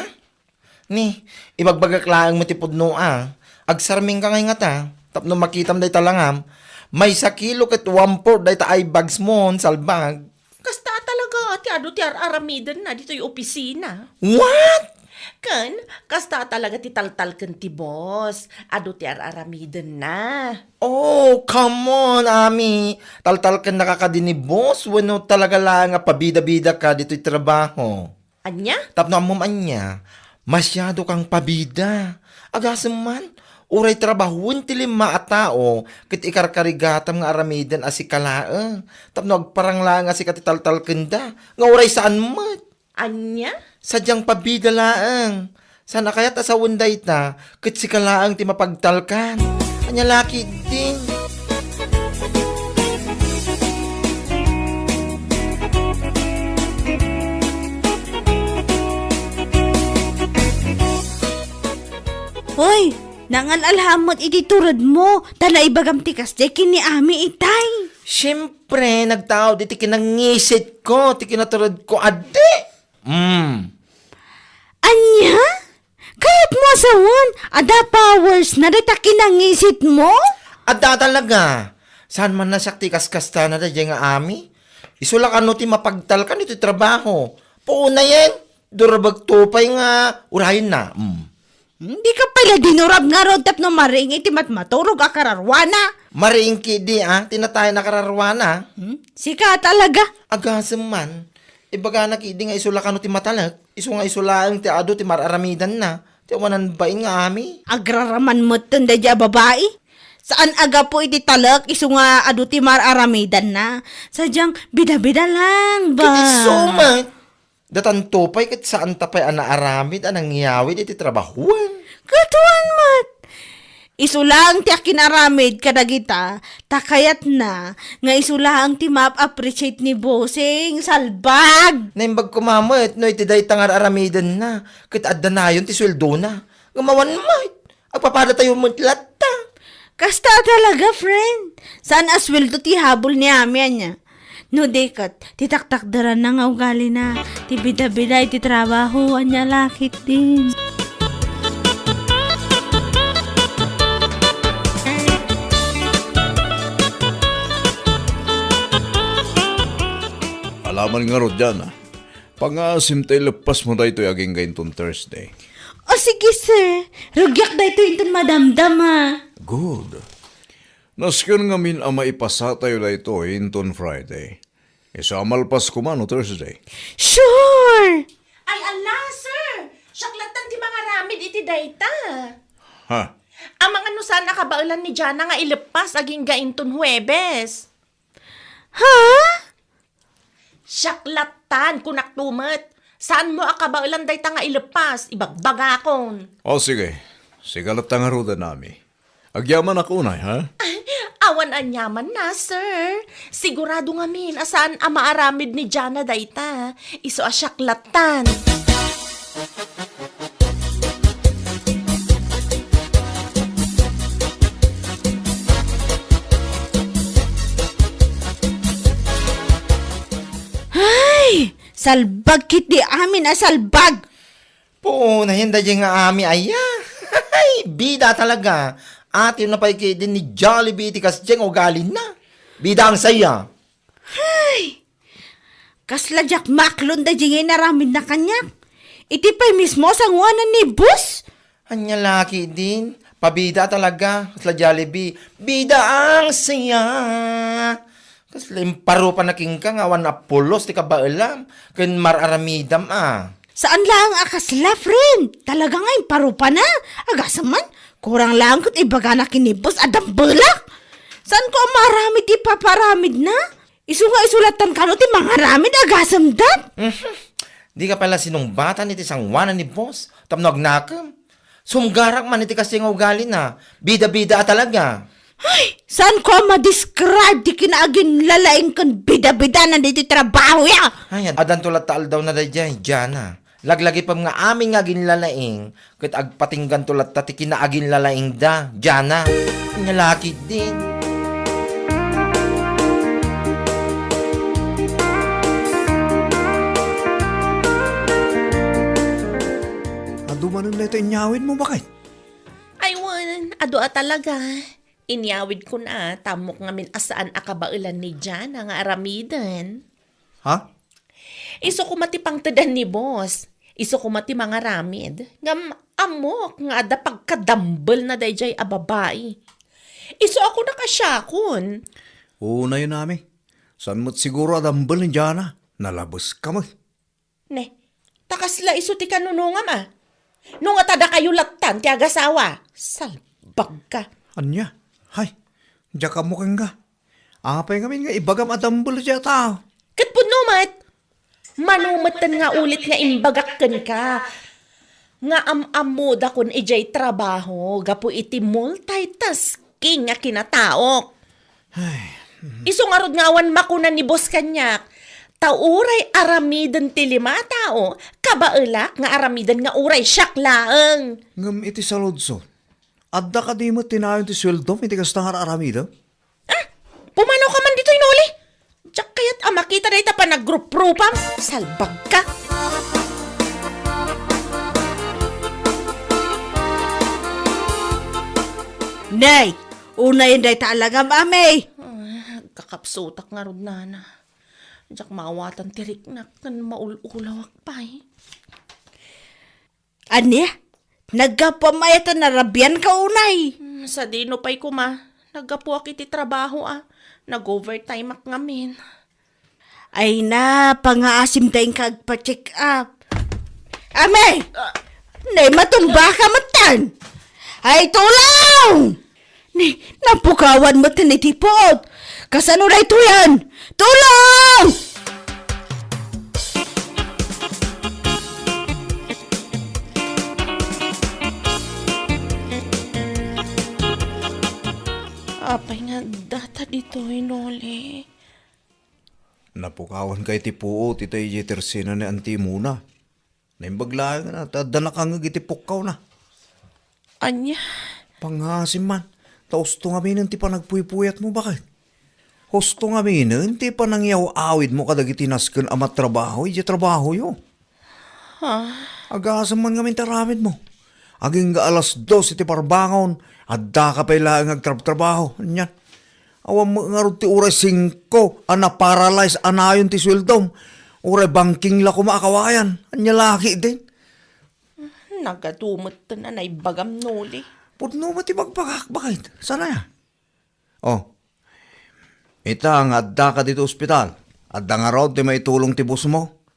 Ni, ibagbagak laeng met ti pudno, a. Agsarmingka ngay ngata, tapno makitam dayta langam, maysa kilo ket one-fourth dayta eye bags mo, salbag. Kasta talaga ti adu ti ar-aramidenna ditoy opisina. What? Ken, kasta talaga ti taltalken ti boss, adu ti ar-aramidenna. Oh, come on, Ami. Taltalkennaka kadi ni boss wenno talaga laeng a pabida-bidaka ditoy trabaho? Ania? Tapno ammom ania, masiado kang pabida. Agasem man, uray trabahoen ti lima a tao ket ikarkarigatam nga aramiden a sika laeng, tapno agparang laeng a sika ti taltalkenda, nga uray saan met. Ania? Sadiang pabida laeng. Saan a kayat a sawen dayta, ket sika laeng ti mapagtalkan. Ania la ketdin? Hoy, nangal-alhammet iti turedmo, ta naibagam ti kasdiay ken ni Ami itay. Siempre, nagtaud iti kinangisitko ti kinaturedko, adi. Mm. Ania? Kayatmo a sawen, adda powersna dayta kinangisitmo? Adda talaga. Saan man a siak ti kaskastana daydiay nga Ami? Isu la kano ti mapagtalkan iti trabaho. Puonayen, durabagto pay nga urayenna. Mm. Hmm, dika pay la dinurab ngarud tapno mariing iti matmaturog a kararwana. Mariing ketdi, a, ti natayan a kararwana. Hmm? Sika talaga. Agasem man, ibagana ketdi nga isu la kano ti matalek, isu nga isu laeng ti adu ti mar-aramidanna, ti awanan bain nga Ami. Agraraman metten daydiay a babai. Saan a gapu iti talek, isu nga adu ti mar-aramidanna. Sadiang bida-bida lang, ba? Ket isu met. Datanto pay ket saanta pay a naaramid a nangyawid iti trabahoen. Ket wen met, isu laeng ti akinaramid kadagita, ta kayatna nga isu laeng ti maap-appreciate ni Bossing, salbag! Naimbag koma met no iti dayta nga ar-aramidenna, ket adda nayon ti sueldona. Ngem awan met, agpapadatayo met latta. Kasta talaga, friend. Saan a sueldo ti habol ni Ami, ania? No di ket, ti taktakderanna nga ugalina, ti bida-bida iti trabaho, ania la ketdin. Alaman ngarud, Jana. Pangaasim ta ileppasmo daytoy agingga inton Thursday. O, sige, sir. Rugiak daytoy inton madamdama. Good. Nasken ngamin a maipasatayo daytoy inton Friday. Isu a malpas koma no Thursday. Sure! Ay, ala, sir! Siak lattan ti mangaramid iti dayta. Ha? Amangan no saan a kabaelan ni Jana nga ileppas agingga inton Huwebes. Ha? Siak lattan, kunak met. Saanmo a kabaelan dayta nga ileppas, ibagbagakon. O, sige. Sika latta ngaruden, Ami. Agyamanak unay, ha? Awan aniamanna, sir. Sigurado ngamin a saan a maaramid ni Jana dayta. Isu a siak lattan. Ay! Salbag ketdi amin a salbag! Puonayen daydiay nga Ami aya. Ay, bida talaga. Atiyna pay ketdi ni Jollibee iti kasdiay nga ugalina. Bida ang saya. Ay! Kasla diak maaklon daydiay nga inaramidna kaniak. Iti pay mismo a sangoanan ni boss. Ania la ketdin, pabida talaga, kasla Jollibee. Bida ang saya. Kasla imparupanak kenka nga awan a pulos ti kabaelam ken mar-aramidam a. Saan laeng a kasla, friend. Talaga nga imparupanak. Agasem man, kurang laeng ket ibagana ken ni boss a dambelak. Saanko a maaramid ti ipapaaramidna? Isu nga isu lattan kano ti mangaramid, agasem dat? Mhm. Dika pay la sinungbatan iti sangoanan ni boss tapno agnakem. Sumgarak man iti kasi nga ugalina. Bida-bida a talaga. Ay, saan ko a ma-describe ti kinaaginlalaing ken bida-bidana ditoy trabaho ya? Ay, ad-, adanto latta aldawna daydiay, Jana. Laglagipem nga amin nga aginlalaing, ket agpatingganto latta ti kinaaginlalaingda, Jana. Nya lakid din. Adu manen dayta inyawidmo, baket? Ay, wen, adu a talaga. Inyawidkon a, ta ammok ngamin a saan a kabaelan ni Jana nga aramiden. Ha? Isu koma ti pangtedan ni boss. Isu koma ti mangaramid. Ngem ammok nga adda pagkadambelna daydiay a babai. Isu a kunak a siakon. Unayen, Ami. Saan met siguro a dambel ni Jana? Nalabeska met. Ne, ta kasla isu ti kanunongam a. No nga ta dakayo lattan ti agasawa, salbagka. Ania? Hay, diak ammo kenka. Apay ngamin nga ibagam a dambel dayta? Ket pudno met. Mano metten nga ulit nga imbagak kenka nga am-ammodakon idiay trabaho gapu iti multitasking nga kinataok. Ay, mhm. Isu ngarud nga awan makuna ni boss kaniak, ta uray aramiden ti lima a tao, kabaelak nga aramiden nga uray siak laeng. Ngem iti saludsod, adda kadi met ti nayon ti sueldom iti kasta nga ar-aramidem? Ah, pumanaw ka man ditoy, Noli. Diak kayat a makita dayta panagrupropam. Salbagka. Nay, unayen dayta a langam, Ami. Ah, agkakapsutak ngarud, Nana. Diak maawatan ti riknak ken maul-ulawak pay. Ania? Naggapuam aya ta narabianka unay? Hmm, sadino pay koma. Naggapuak iti trabaho a. Nag-overtimeak ngamin. Ay na, pangaasim ta inka agpa-check up. Ami! Ah. Nay, matumbaka metten! Ay, tulong! Ni, napukawan metten iti puot. Kasano daytoyen? Tulong! Apay nga data ditoy, Noli? Napukawanka iti puot ita idiay tersena ni Auntie Mona. Naimbag laeng a, ta adda nakangngeg iti pukkawna. Ania? Pangngaasim man, ta usto ngaminen ti panagpuypuyatmo, baket. Usto ngaminen ti panangyaw-awidmo kadagiti nasken a matrabaho idiay trabahoyo. Ha? Agasem man ngamin ti aramidmo. Agingga alas dos iti parbangon, addaka pay laeng agtrabtrabaho. Ania? Awan met ngarud ti uray singko a naparalyze a nayon ti sueldom. Uray bangking la koma a kawayan. Ania lakidin? Nagadu metten a naibagam, Noli. Pudno met ti bagbagak, baket. Saan aya? Oh. Ita nga addaka ditoy ospital. Adda ngarud ti maitulong ti bossmo?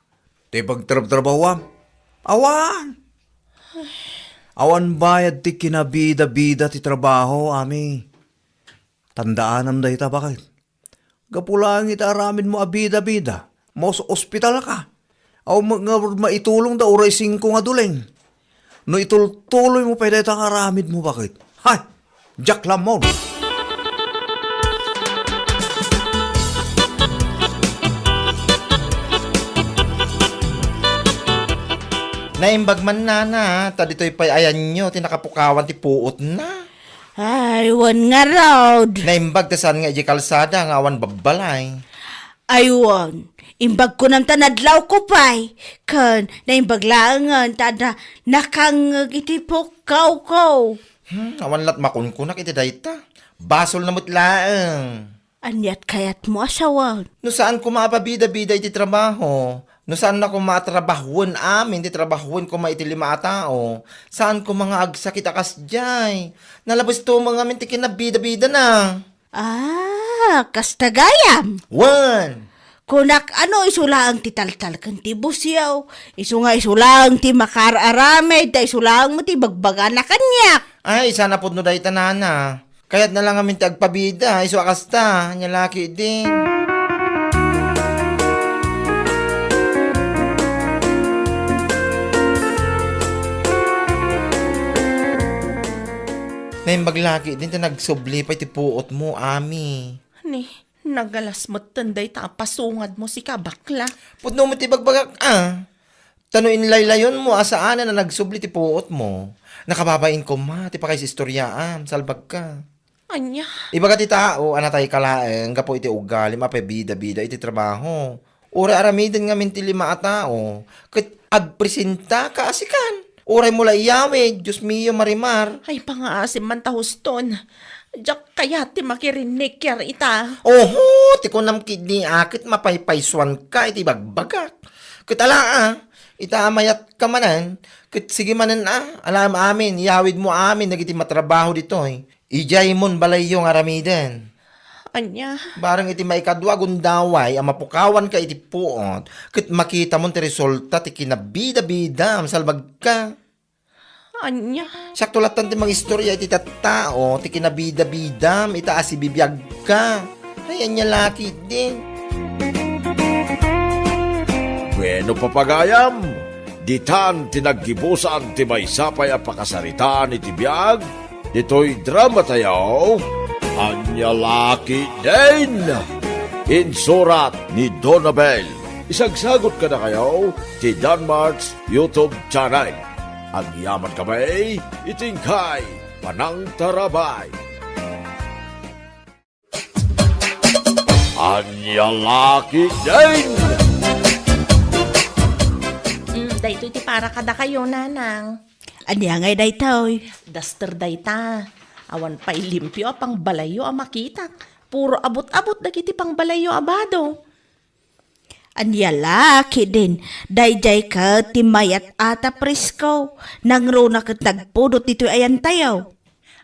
Ti pagtrabtrabahoam? Awan. Awan bayad ti kinabida-bida ti trabaho, Ami. Tandaanam dayta, baket. Gapu laeng iti aramidmo a bida-bida, maus-ospitalka. Awan met ngarud maitulongda uray singko nga duleng. No itultuloymo pay dayta nga aramidmo, baket. Hay! Diak lammon! Naimbag man, Nana, ta ditoy pay ayanyo ti nakapukawan ti puotna. Ay, wen ngarud. Naimbag ta saan nga idiay kalsada nga awan babbalay. Ay, wen. Imbag kunam ta nadlawko pay. Ken, naimbag laengen ta adda nakangngeg iti pukkawko. Hmm, awan lat makunkunak iti dayta. Basolna met laeng. Aniat kayatmo a sawen? No saan koma a pabida-bida iti trabaho, no saanna koma a trabahoen amin ti trabahoen koma iti lima a tao, saan koma nga agsakit a kasdiay. Nalabesto met ngamin ti kinabida-bidana. Ah, kasta gayam? Wen! Kunak, ano isu laeng ti taltal ken ti busiaw? Isu nga isu laeng ti makaar-aramid, ta isu laeng met ti bagbagana kaniak. Ay, saan a pudno dayta, Nana. Kayatna la ngamin ti agpabida, isu a kasta, nia lakidin. Naimbag la ketdin ta nagsubli pay ti puotmo, Ami. Ni, nagalas metten dayta a pasungadmo, sika, bakla. Pudno met ti ibagbagak, a. Ta no inlaylayonmo a saanen a nagsubli ti puotmo, nakababain koma ti pakaisistoriaam, salbagka. Ania? Ibaga ti tao a natayka laeng gapu iti ugalim a pabida-bida iti trabaho. Uray aramiden ngamin ti lima a tao, ket agpresentaka a sikan. Uraymo la iyawid, Dios mio, Marimar. Ay, pangaasim man ta huston. Diak kayat ti makirinnikiar ita. Oho, ti kunam ketdi a ket mapaypaysuanka iti bagbagak. Ket ala, a, ita a mayatka manen, ket sige manen, a, alaem amin, iyawidmo amin dagiti matrabaho ditoy. Idiay mon balayyo nga aramiden. Ania? Bareng iti maikadua a gundaway a mapukawanka iti puot, ket makitamon ti resulta ti kinabida-bidam, salbagka. Ania? Sakto lattan ti mangistorya iti tattao ti kinabida-bidam ita a sibibiagka. Ay, ania la ketdin? Bueno, papagayam, ditan ti naggibusan ti maysa pay a pakasaritaan iti biag ditoy dramatayo, Ania la ketdin? Insurat ni Donabel. Isagsagot kadakayo ti Danmart's YouTube channel. Agyaman kami iti inkay panangtarabay. Ania la ketdin? Mm, daytoy ti para kadakayo, Nanang. Ania ngay daytoy? Duster dayta. Awan pay limpio a pangbalayyo a makitak. Puro abut-abut dagiti pangbalayyo a bado. Ania la ketdin, daydiay ket ti mayat a ta presko. Nangruna ket nagpudot ditoy ayantayo.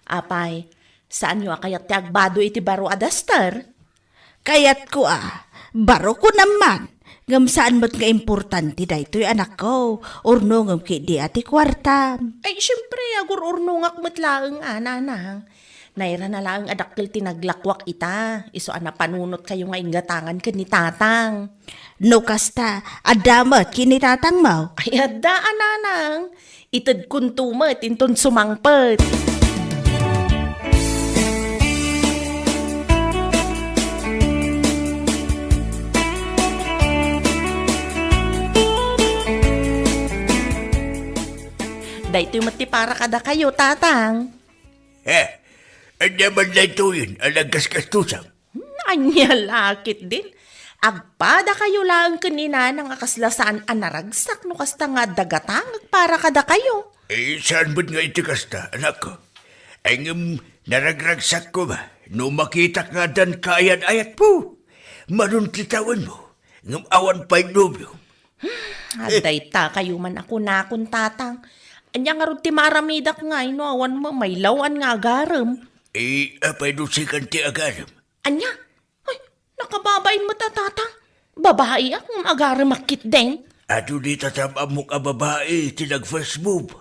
Apay, saanyo a kayat ti agbado iti baro a duster? Kayatko a, baro ko naman. Ngem saan met nga importante daytoy, anakko. Urnongem ketdi a ti kuartam. Ay, siempre, agur-urnongak met laeng a, Nanang. Nairana laeng a dakkel ti naglakuak ita, isu a napanunotkayo nga inggatangan ken ni Tatang. No kasta, adda met ken ni Tatangmo? Ay, adda a, Nanang. Itedkonto met inton sumangpet. Daytoy met ti para kadakayo, Tatang. Eh, ania man daytoyen a naggaskastosam? Hmm, ania la ketdin? Agpadakayo laeng ken ni Nanang a kasla saan a naragsak no kasta nga adda gatangek para kadakayo. Eh, saan met nga iti kasta, anakko? Ay, ngem naragragsak koma no makitak nga addan kaayat-ayatmo. Manon ti tawenmo, ngem awan pay nobio. Hmm, adayta kayo man a kunakon, Tatang. Ania ngarud ti maaramidak ngay no awan met maylaw-an nga agarem? Eh, apay no sikan ti agarem? Ania? Ay, nakababain met a, Tatang. Babaiak ngem agaremak ketdin. Adu dita tam-ammok a babai ti nag-first move.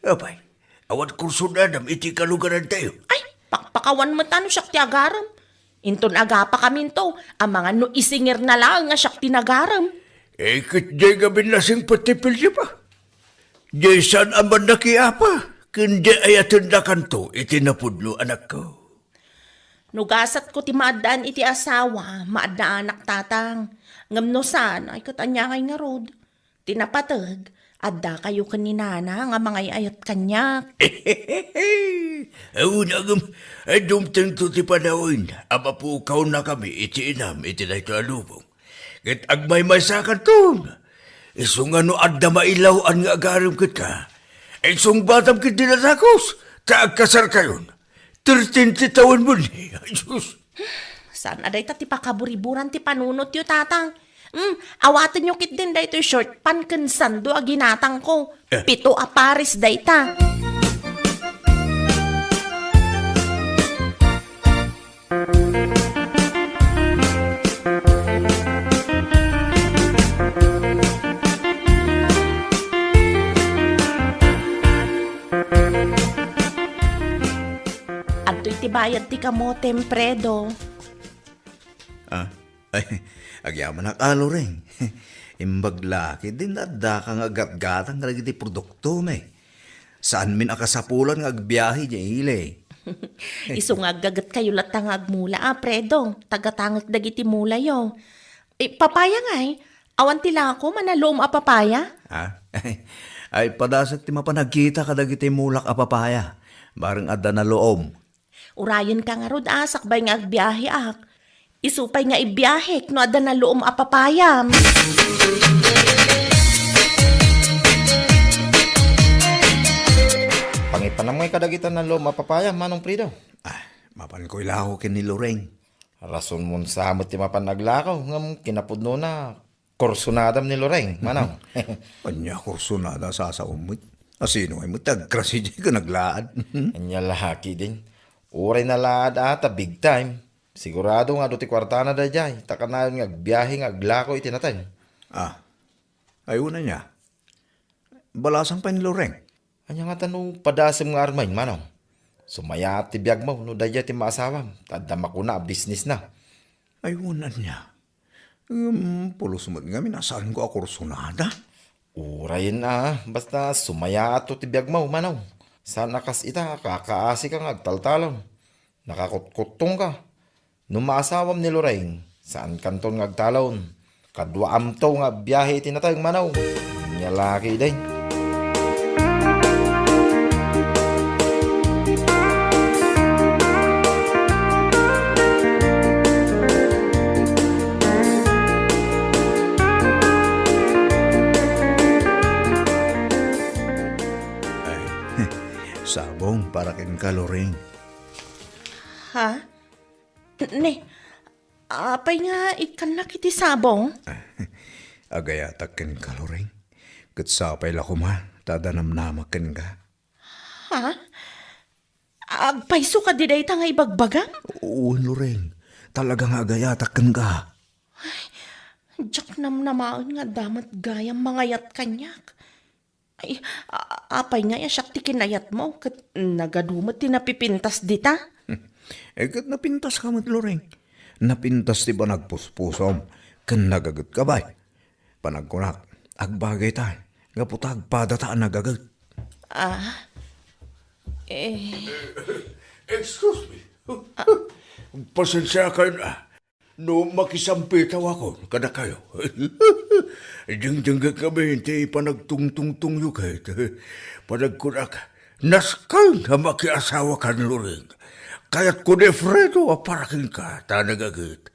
Apay, awan kursunadam iti kalugarantayo? Ay, pakpakawan met a no siak ti agarem. Inton agapakaminto, amangan no isingirna laeng a siak ti nagarem. Eh, ket diay ngamin nasingpet ti pilyepa. Diay saan a mannakiapa, ken diay ayatendakanto iti napudno, anakko. No gasatko ti maaddaan iti asawa, maaddaanak, Tatang. Ngem no saan, ay ket ania ngay ngarud? Ti napateg, addakayo ken ni Nanang a mangay-ayat kaniak. Awan, ngem, ay dumtengto ti panawen a mapukawnakami iti inam iti daytoy a lubong. Ket agmaymaysakanton. Isu nga no adda mailaw-an nga agarem kenka, insungbatam ketdi a dakes, ta agkasarkayon. Thirteen ti tawenmo ni. Ay, sus. Saan a dayta ti pakaburiburan ti panunotyo, Tatang? Hmm, awatenyo ketdin daytoy short pant ken sando a ginatangko. Eh. Pito a pares dayta. Adtoy ti bayad ti kamotem, Fredo. Ah, ay, agyamanak a, Loring. Imbag la ketdin addaka nga aggatgatang kadagiti produktom, eh. Saanmin a kasapulan nga agbiahe diay ili. Isu nga aggagetkayo latta nga agmula a, Fredo. Tagatangek dagiti mulayo. Eh, papaya ngay? Awan ti lako, manaluom a papaya? Ha? Ay, padasek ti mapan agkita kadagiti mulak a papaya. Bareng adda naluom. Urayenka ngarud a, sakbay nga agbiaheak. Isu pay nga ibiahek no adda naluom a papayam. Pangipanam ngay kadagita naluom a papaya, Manong Fredo? Ah, mapanko ilako ken ni Loreng. Rason mo sa met ti mapan aglako, ngem kinapudnona, kursunadam ni Loreng, Manong. Ania kursunada, sasaom met? Asino ngay met ti agkrasi diay ken aglaad? Ania la ketdin. Uray nalaad a ta big time. Sigurado nga adu ti kuartana daydiay, ta kanayon nga agbiahe nga aglako iti nateng. Ah, ay, una nia. Balasang pay ni Loreng. Ania ngata no padasem nga armen, Manong? Sumayaat ti biagmo no daydiay ti maasawam, ta adda makuna a bisnisna. Ay, wen ania. Ngem pulos met ngamin a saanko a kursunada. Urayen a, basta sumayaatto ti biagmo, Manong. Saan a kas ita, kakaasika nga agtaltalon. Nakakutkuttongka. No maasawam ni Loreng, saankanton nga agtalon. Kaduaamto nga biahe iti nateng, Manong. Ania la ketdin. Ay, sabong para kenka, Loreng. Ha? Ne, apay nga ikkannak iti sabong? Agayatak kenka, Loreng. Ket sapay la koma ta adda namnamak kenka. Ha? Agpayso kadi dayta nga ibagbagam? Wen, Loreng. Talaga nga agayatak kenka. Diak namnamaen nga adda met gayam mangayat kaniak. Ay, a-, apay nga siak ti kinayatmo, ket nagadu met ti napipintas dita? Eh, ket napintaska met, Loreng. Napintas ti panagpuspusom, ken nagagetka, bay. Panagkunak, agbagayta, gapu ta agpadata a nagaget. Ah, eh. Excuse me. Pasensiakan, ah. No makisampitawakon kadakayo. Dingdinggetkami ti panagtungtungtongyo ket panagkunak, nasken nga makiasawakan, Loreng. Kayatko ni Fredo a para kenka ta nagaget.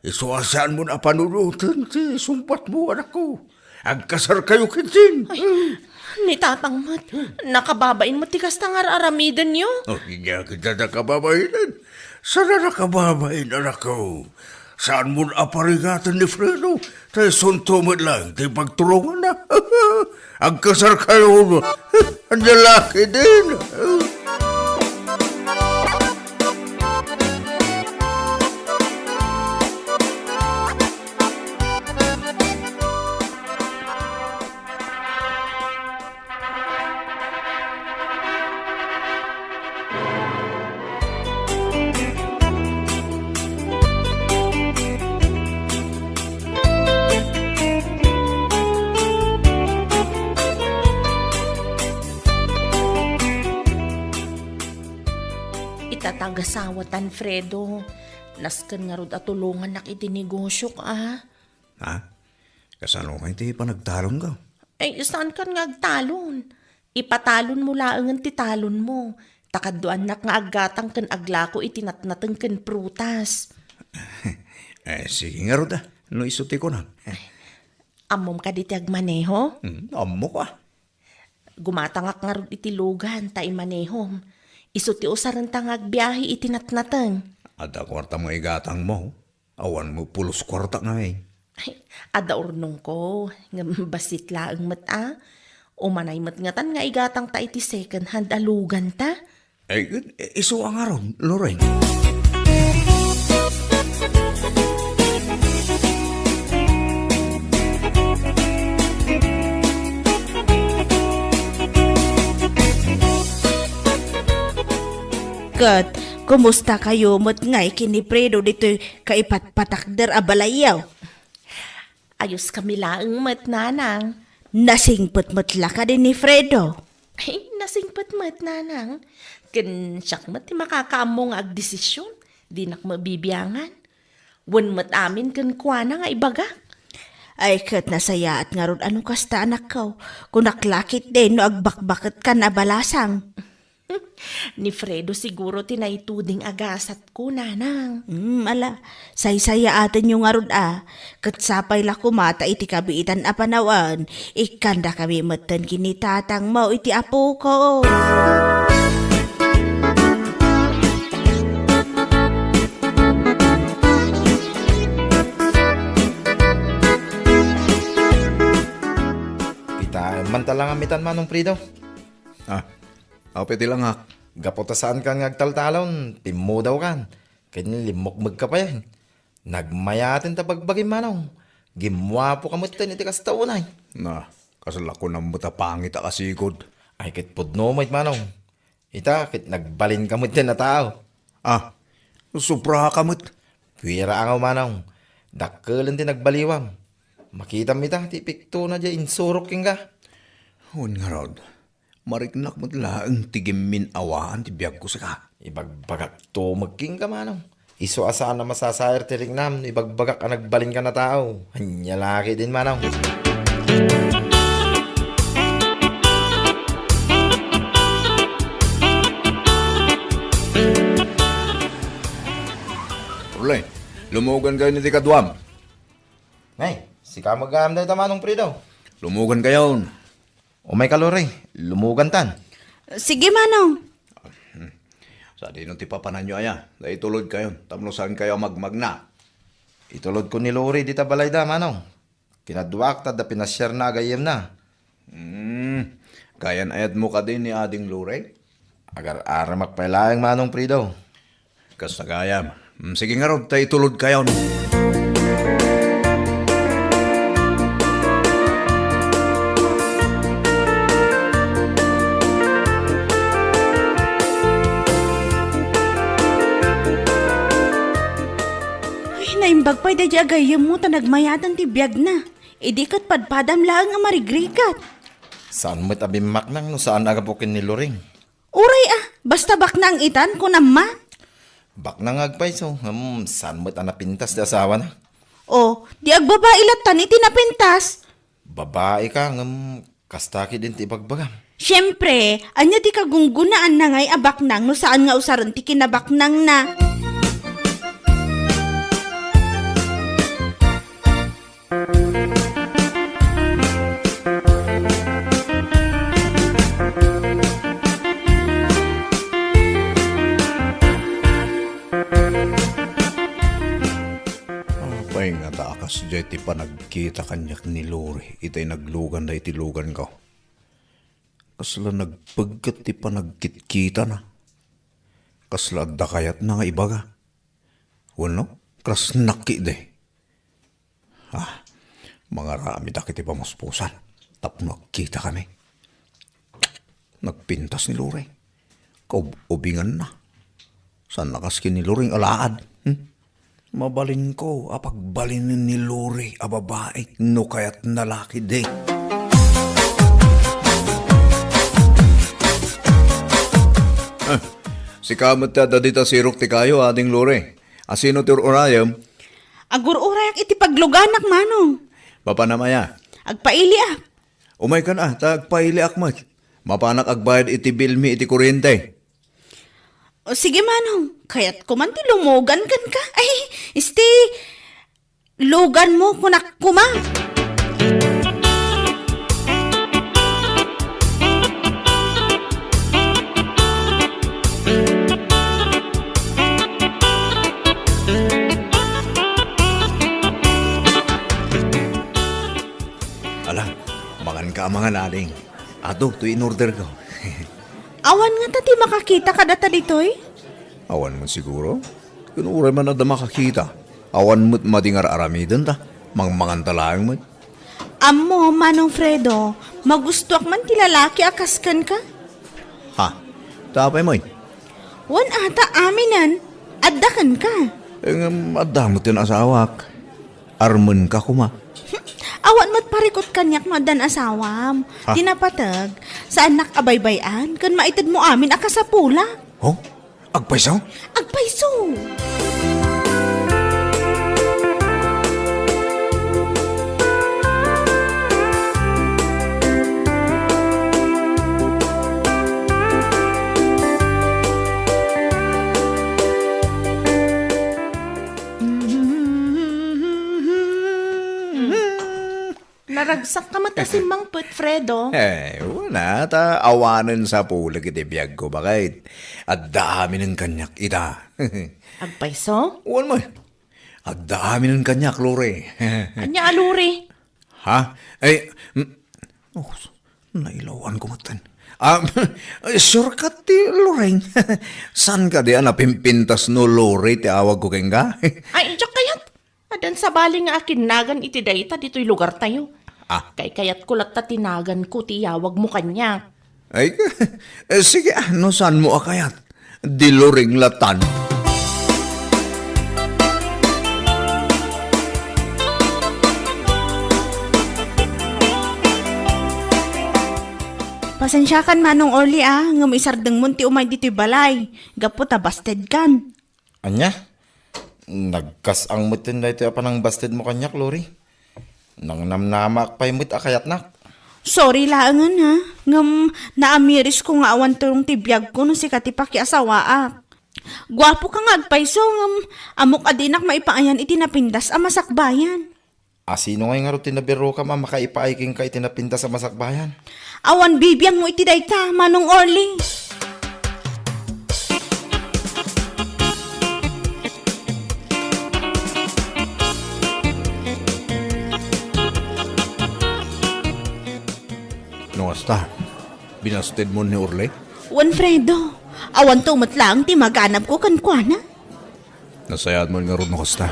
Isu a saanmon a panunoten ti sungbatmo, anakko. Agkasarkayo ketdin. Ay, ni tatang met, nakababain met ti kasta nga ar-aramidenyo. Oh, ania ket a nakababainen? Saan a nakababain, anakko? Saanmon a parigaten ni Fredo, ta isunto met laeng ti pagturonganna. Agkasarkayo, ania la ketdin. Ita ti agasawatan, Fredo. Nasken ngarud a tulongannak iti negosiok, a. Ha? Kasano ngay ti panagtalonka? Ay, saankan nga agtalon? Ipatalonmo laengen ti talonmo. Ta kaduaannak nga aggatang ken aglako iti natnateng ken prutas. Eh, sige ngarud, a, no isu ti kunam. Ammom kadi ti agmaneho? Hmm, ammok, a. Gumatangak ngarud iti lugan ta imanehom. Isu ti usarenta nga agbiahe iti natnateng. Adda kuartam nga igatangmo? Awan met pulos kuarta ngay. Ay, adda urnongko, ngem bassit laeng met a. Umanay met ngatan nga igatangta iti second hand a luganta. Ay, isu a ngarud, Loreng. Ket, kumustakayo met ngay ken ni Fredo ditoy kaipatpatakder a balayyo? Ayoskami laeng met, nanang. Nasingpet met la kadi ni Fredo? Ay, Singpet met, nanang. Ken siak met ti makakaammo nga agdesisyon. Dinak mabibiangan. Wen met amin kenkuana nga ibagak. Ay, ket nasayaat ngarud a no kasta, anakko. Kunak la ketdi no agbakbaketkan a balasang. Ni Fredo siguro ti naituding a gasatko, nanang. Hmm, ala, saysayaatenyo ngarud a. Ket sapay la koma ta iti kabiitan a panawen, ikkandakami metten ken ni tatangmo iti apoko. Kitaem man ta la nga mitan, Manong Fredo. Ah, apay ti langak? Gapu ta saankan nga agtaltalon, pimmudawkan. Ken limmukmegka payen. Nagmayaten ta bagbagim, Manong. Gimmuapoka metten iti kasta unay. Na, kasla kunam met a pangit a kasigud. Ay, ket pudno met, Manong. Ita, ket nagbalinka metten a tao. Ah, sobraka met. Puwera angaw, Manong. Dakkelen ti nagbaliwam. Makitam ita ti piktona diay insurok kenka. Wen ngarud, mariknak met laeng ti gimmin-awaan ti biagko sika. Ibagbagakto met kenka, Manong. Isu a saan a masasair ti riknam no ibagbagak a nagbalinkan a tao. Ania la ketdin, Manong. Orle, lumugankayon iti kaduam. Nay, sika met gayam dayta, Manong Fredo. Lumugankayon. Umayka, Lore, lumugantan. Sige, Manong. Sadino ti papananyo aya? Ta itulodkayon, tapno saankayo a magmagna. Itulodko ni Lore dita balayda, Manong. Kinaduak ta adda pinasiarna a gayyemna. Hmm. Kayan-ayatmo kadi ni Ading Lore? Agar-aramak pay laeng, Manong Fredo. Kasta gayam. Mm, sige ngarud, ta itulodkayon. Ay, naimbag pay daydi a gayyemmo ta nagmayaten ti biagna. Idi ket padpadam laeng a marigrigat. Saan met a bimmaknang no saan a gapu ken ni Loring. Uray a, basta baknang itan, kunam man. Baknang nga agpayso, ngem saan met a napintas ti asawana? O, di agbabai lattan iti napintas? Babai ka, ngem kasta ketdin ti ibagbagam. Siempre, ania ti kagunggonaanna ngay a baknang no saan nga usaren ti kinabaknangna? Apay ngata a kasdiay ti panagkita kaniak ni Lori itay nagluganda iti luganko? Kasla nagpegget ti panagkitkitana. Kasla adda kayatna nga ibaga. Wenno, krasnak ketdi. Ah, mangaramid iti pamuspusan tapno agkitakami. Nagpintas ni Lori. Kaub-ubinganna. Saan a kas ken ni Loring alaad. Hmm? Mabalinko a pagbalinen ni Lori a babai no kayatna la ketdi. Ah, sika met ti adda dita sirok ti kayo, Ading Lori. Asino ti ur-urayem? Agur-urayak iti pagluganak, Manong. Mapanam aya? Agpailiak. Umaykan a, ta agpailiak met. Mapanak agbayad iti bilmi iti kuryente. O, sige, Manong. Kayatko man ti lumugan kenka. Ay, isti, luganmo, kunak koma. Ala, manganka a mangan, Ading. Adu, toy in-orderko. Awan ngata ti makakita kadata ditoy? Awan met siguro. Ken uray man adda makakita, awan met madi nga ar-aramiden ta. Mangmanganta laeng met. Ammo, Manong Fredo, magustoak man ti lalaki a kas kenka. Ha? Ta apay met? Wen ata aminen, adda kenka. Eh, ngem adda met ti asawak. Armenka koma. Awan met parikut kaniak no addan asawam. Ha? Ti napateg, saannak a baybay-an, ken maitedmo amin a kasapulak. Oh? Agpayso? Agpayso! Naragsak ka met a simmangpet, Fredo. Eh, wen a, ta awanen sapulek iti biagko, baket. Adda aminen kaniak ita. Agpayso? Wen met. Adda aminen kaniak, Lori. Ania a Lori? Ha? Ay, mm, oh, nailawanko metten. Ah, eh, sure ka ti Loreng? Saan kadi a napimpintas no Lori ti awagko kenka? Ay, diak kayat. Addan sabali nga akinnagan iti dayta ditoy lugartayo. Ah. Kaykayatko latta ti naganko ti iyawagmo kaniak. Ay, eh, sige, ah, no saanmo a kayat. Di Loreng latan. Pasensiakan, Manong Orly, ah, ngem isardengmon ti umay ditoy balay, gapu ta bastedkan. Ania? Nagkas-ang metten daytoy a panangbastedmo kaniak, Lori. Nangnamnamaak pay met a kayatnak. Sorry laengen, ha, ngem naamirisko nga awan tulong ti biagko no sika ti pakiasawaak. Guapoka nga agpayso ngem ammok a dinak maipaayan iti napintas a masakbayan. A sino ngay ngarud ti nabiruam a makaipaay kenka iti napintas a masakbayan? Awan bibiangmo iti dayta, Manong Orly. No kasta, binastedmo ni Orly? Wen, Fredo, awanto met laeng ti maganabko kenkuana. Nasayaat met ngarud no kasta.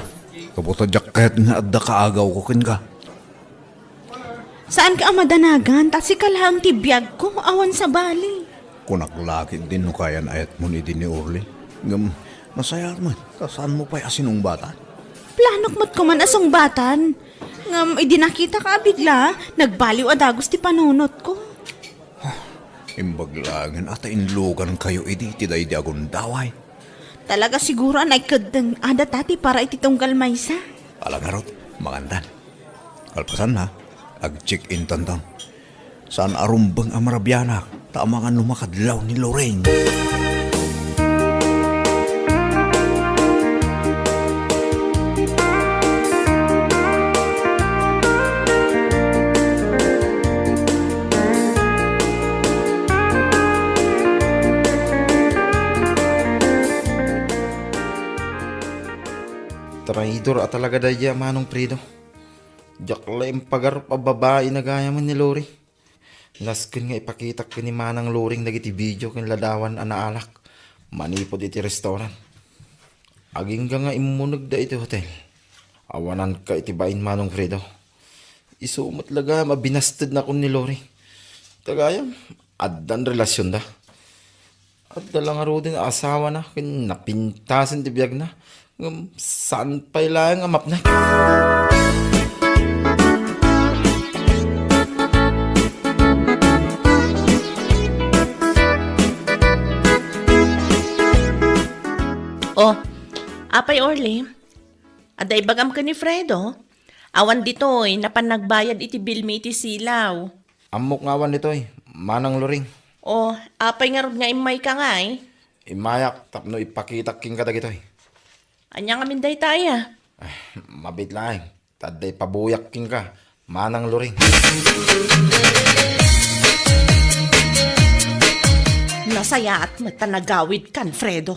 Gapu ta diak kayat nga adda kaagawko kenka. Saanka a madanagan, ta sika laeng ti biagko, awan sabali. Kunak la ketdin no kayan-ayatmon idi ni Orly. Ngem, nasayaat met, ta saanmo pay a sinungbatan? Planok met koman a sungbatan. Ngem, idi nakitaka a bigla, nagbaliw a dagus ti panunotko. Imbag laengen a ta inlugankayo idi ti daydi a gundaway. Talaga siguro a naikeddeng a data ti para iti tunggal maysa. Ala ngarud, mangantan. Kalpasanna, ag-check-in tanton. Saan a rumbeng a marabianak, ta amangan no makadlaw ni Lorraine. Traidor a talaga daydi a Manong Fredo. Diak la impagarup a babai a gayam ni Lori. Nasken nga ipakitak ken ni Manang Loring dagiti video ken ladawan a naalak manipud iti restaurant. Agingga nga immunegda iti hotel. Awananka iti bain, Manong Fredo. Isu met la gayam a binastednakon ni Lori. Ta gayam, addan relasionda. Adda la ngaruden a asawana ken napintasen ti biagna, ngem saan pay laeng a mapnek. Oh, apay Orly, adda ibagam ken ni Fredo? Awan ditoy, napan nagbayad iti bill mi iti silaw. Ammok nga awan ditoy, Manang Loring. Oh, apay ngarud nga immayka ngay? Immayak tapno ipakitak kenka dagitoy. Ania ngamin dayta aya? Ah, mabiit laeng. Ta adda ipabuyak kenka, Manang Loring. Nasayaat met ta nagawidkan, Fredo.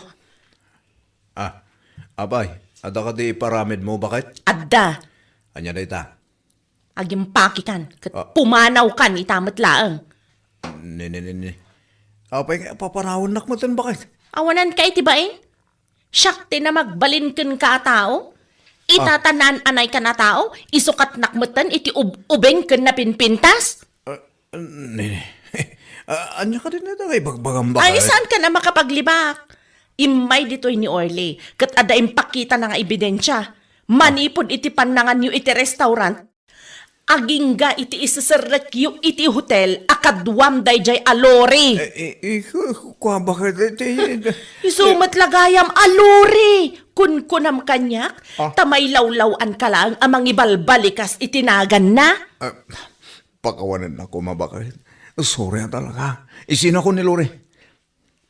Ah, apay, adda kadi iparamidmo, baket? Adda. Ania dayta? Agimpakikan ket Ah. pumanawkan ita met laeng. Ni, ni, ni, ni. Apay nga papanawennak metten, baket? Awananka iti bain? Siak ti namagbalin kenka a tao? Ita Ah. ta naan-anaykan a tao, isukatnak metten iti ub-, ubing ken napinpintas? Ah, ni, ni. Ah, ania kadin dayta nga ibagbagam, baket? Ay, saankan a makapaglibak? Immay ditoy ni Orly, ket adda impakitana nga ebidensia. Manipud iti pannanganyo iti restaurant, Agingga iti iseserrekyo iti hotel a kaduam daydiay a Lori. Eh, eh, eh, ku-, kua, bakit iti, Isu met la gayam a Lori. Kunkunam kaniak, Ah. ta mailawlaw-anka laeng a mangibalbalikas iti naganna. Ah, pakawanennak koma, bakit? Sorry a talaga. Isinakon ni Lori.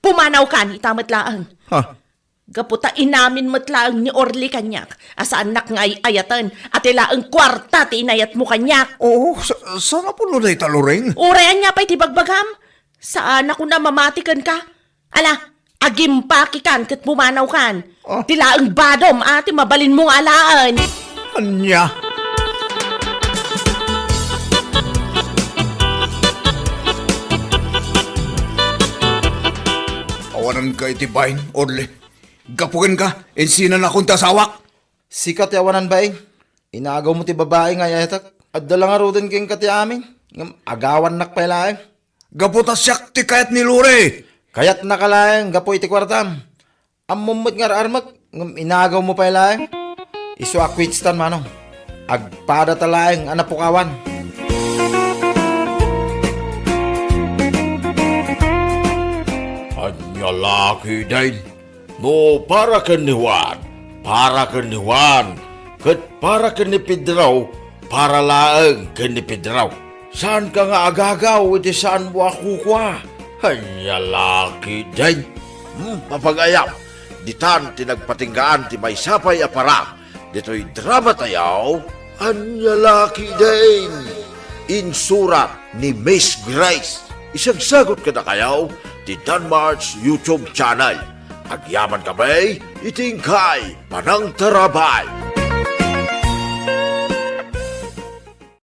Pumanawkan ita met laeng. Ha? Gapu ta inamin met laeng ni Orly kaniak a saannak nga ay-ayaten, a ti laeng kuarta ti inayatmo kaniak. Oo, sa-, saan a pulo dayta, Loring? Uray ania pay ti bagbagam? Saanak a mamati kenka. Ala, agimpakikan ket pumanawkan. Ah. Ti laeng badom a ti mabalinmo nga alaen. Ania? Awananka iti bain, Orly. Gapu kenka, insinanakon ti asawak. Sika ti awanan baing. Inagawmo ti babai nga ayatek. Adda la ngaruden kenka ti amin. Ngem agawannak pay laeng. Gapu ta siak ti kayat ni Lori. Kayatnaka laeng gapu iti kuartam. Ammom met nga ar-armek, ngem inagawmo pay laeng. Isu a quits tan, manong. Agpadata laeng a napukawan. Ania la ketdin? No para ken ni Juan, para ken ni Juan, ket para ken ni Pedro, para laeng ken ni Pedro. Saanka nga agagaw iti saanmo a kukua? Ania la ketdin? Hmm, mapagayam, ditan ti nagpatinggaan ti maysa pay a parang ditoy dramatayo. Ania la ketdin? Insurat ni Miss Grace. Isagsagut kadakayo ti Danmar's YouTube channel. Agyaman kami iti inkay panangtarabay.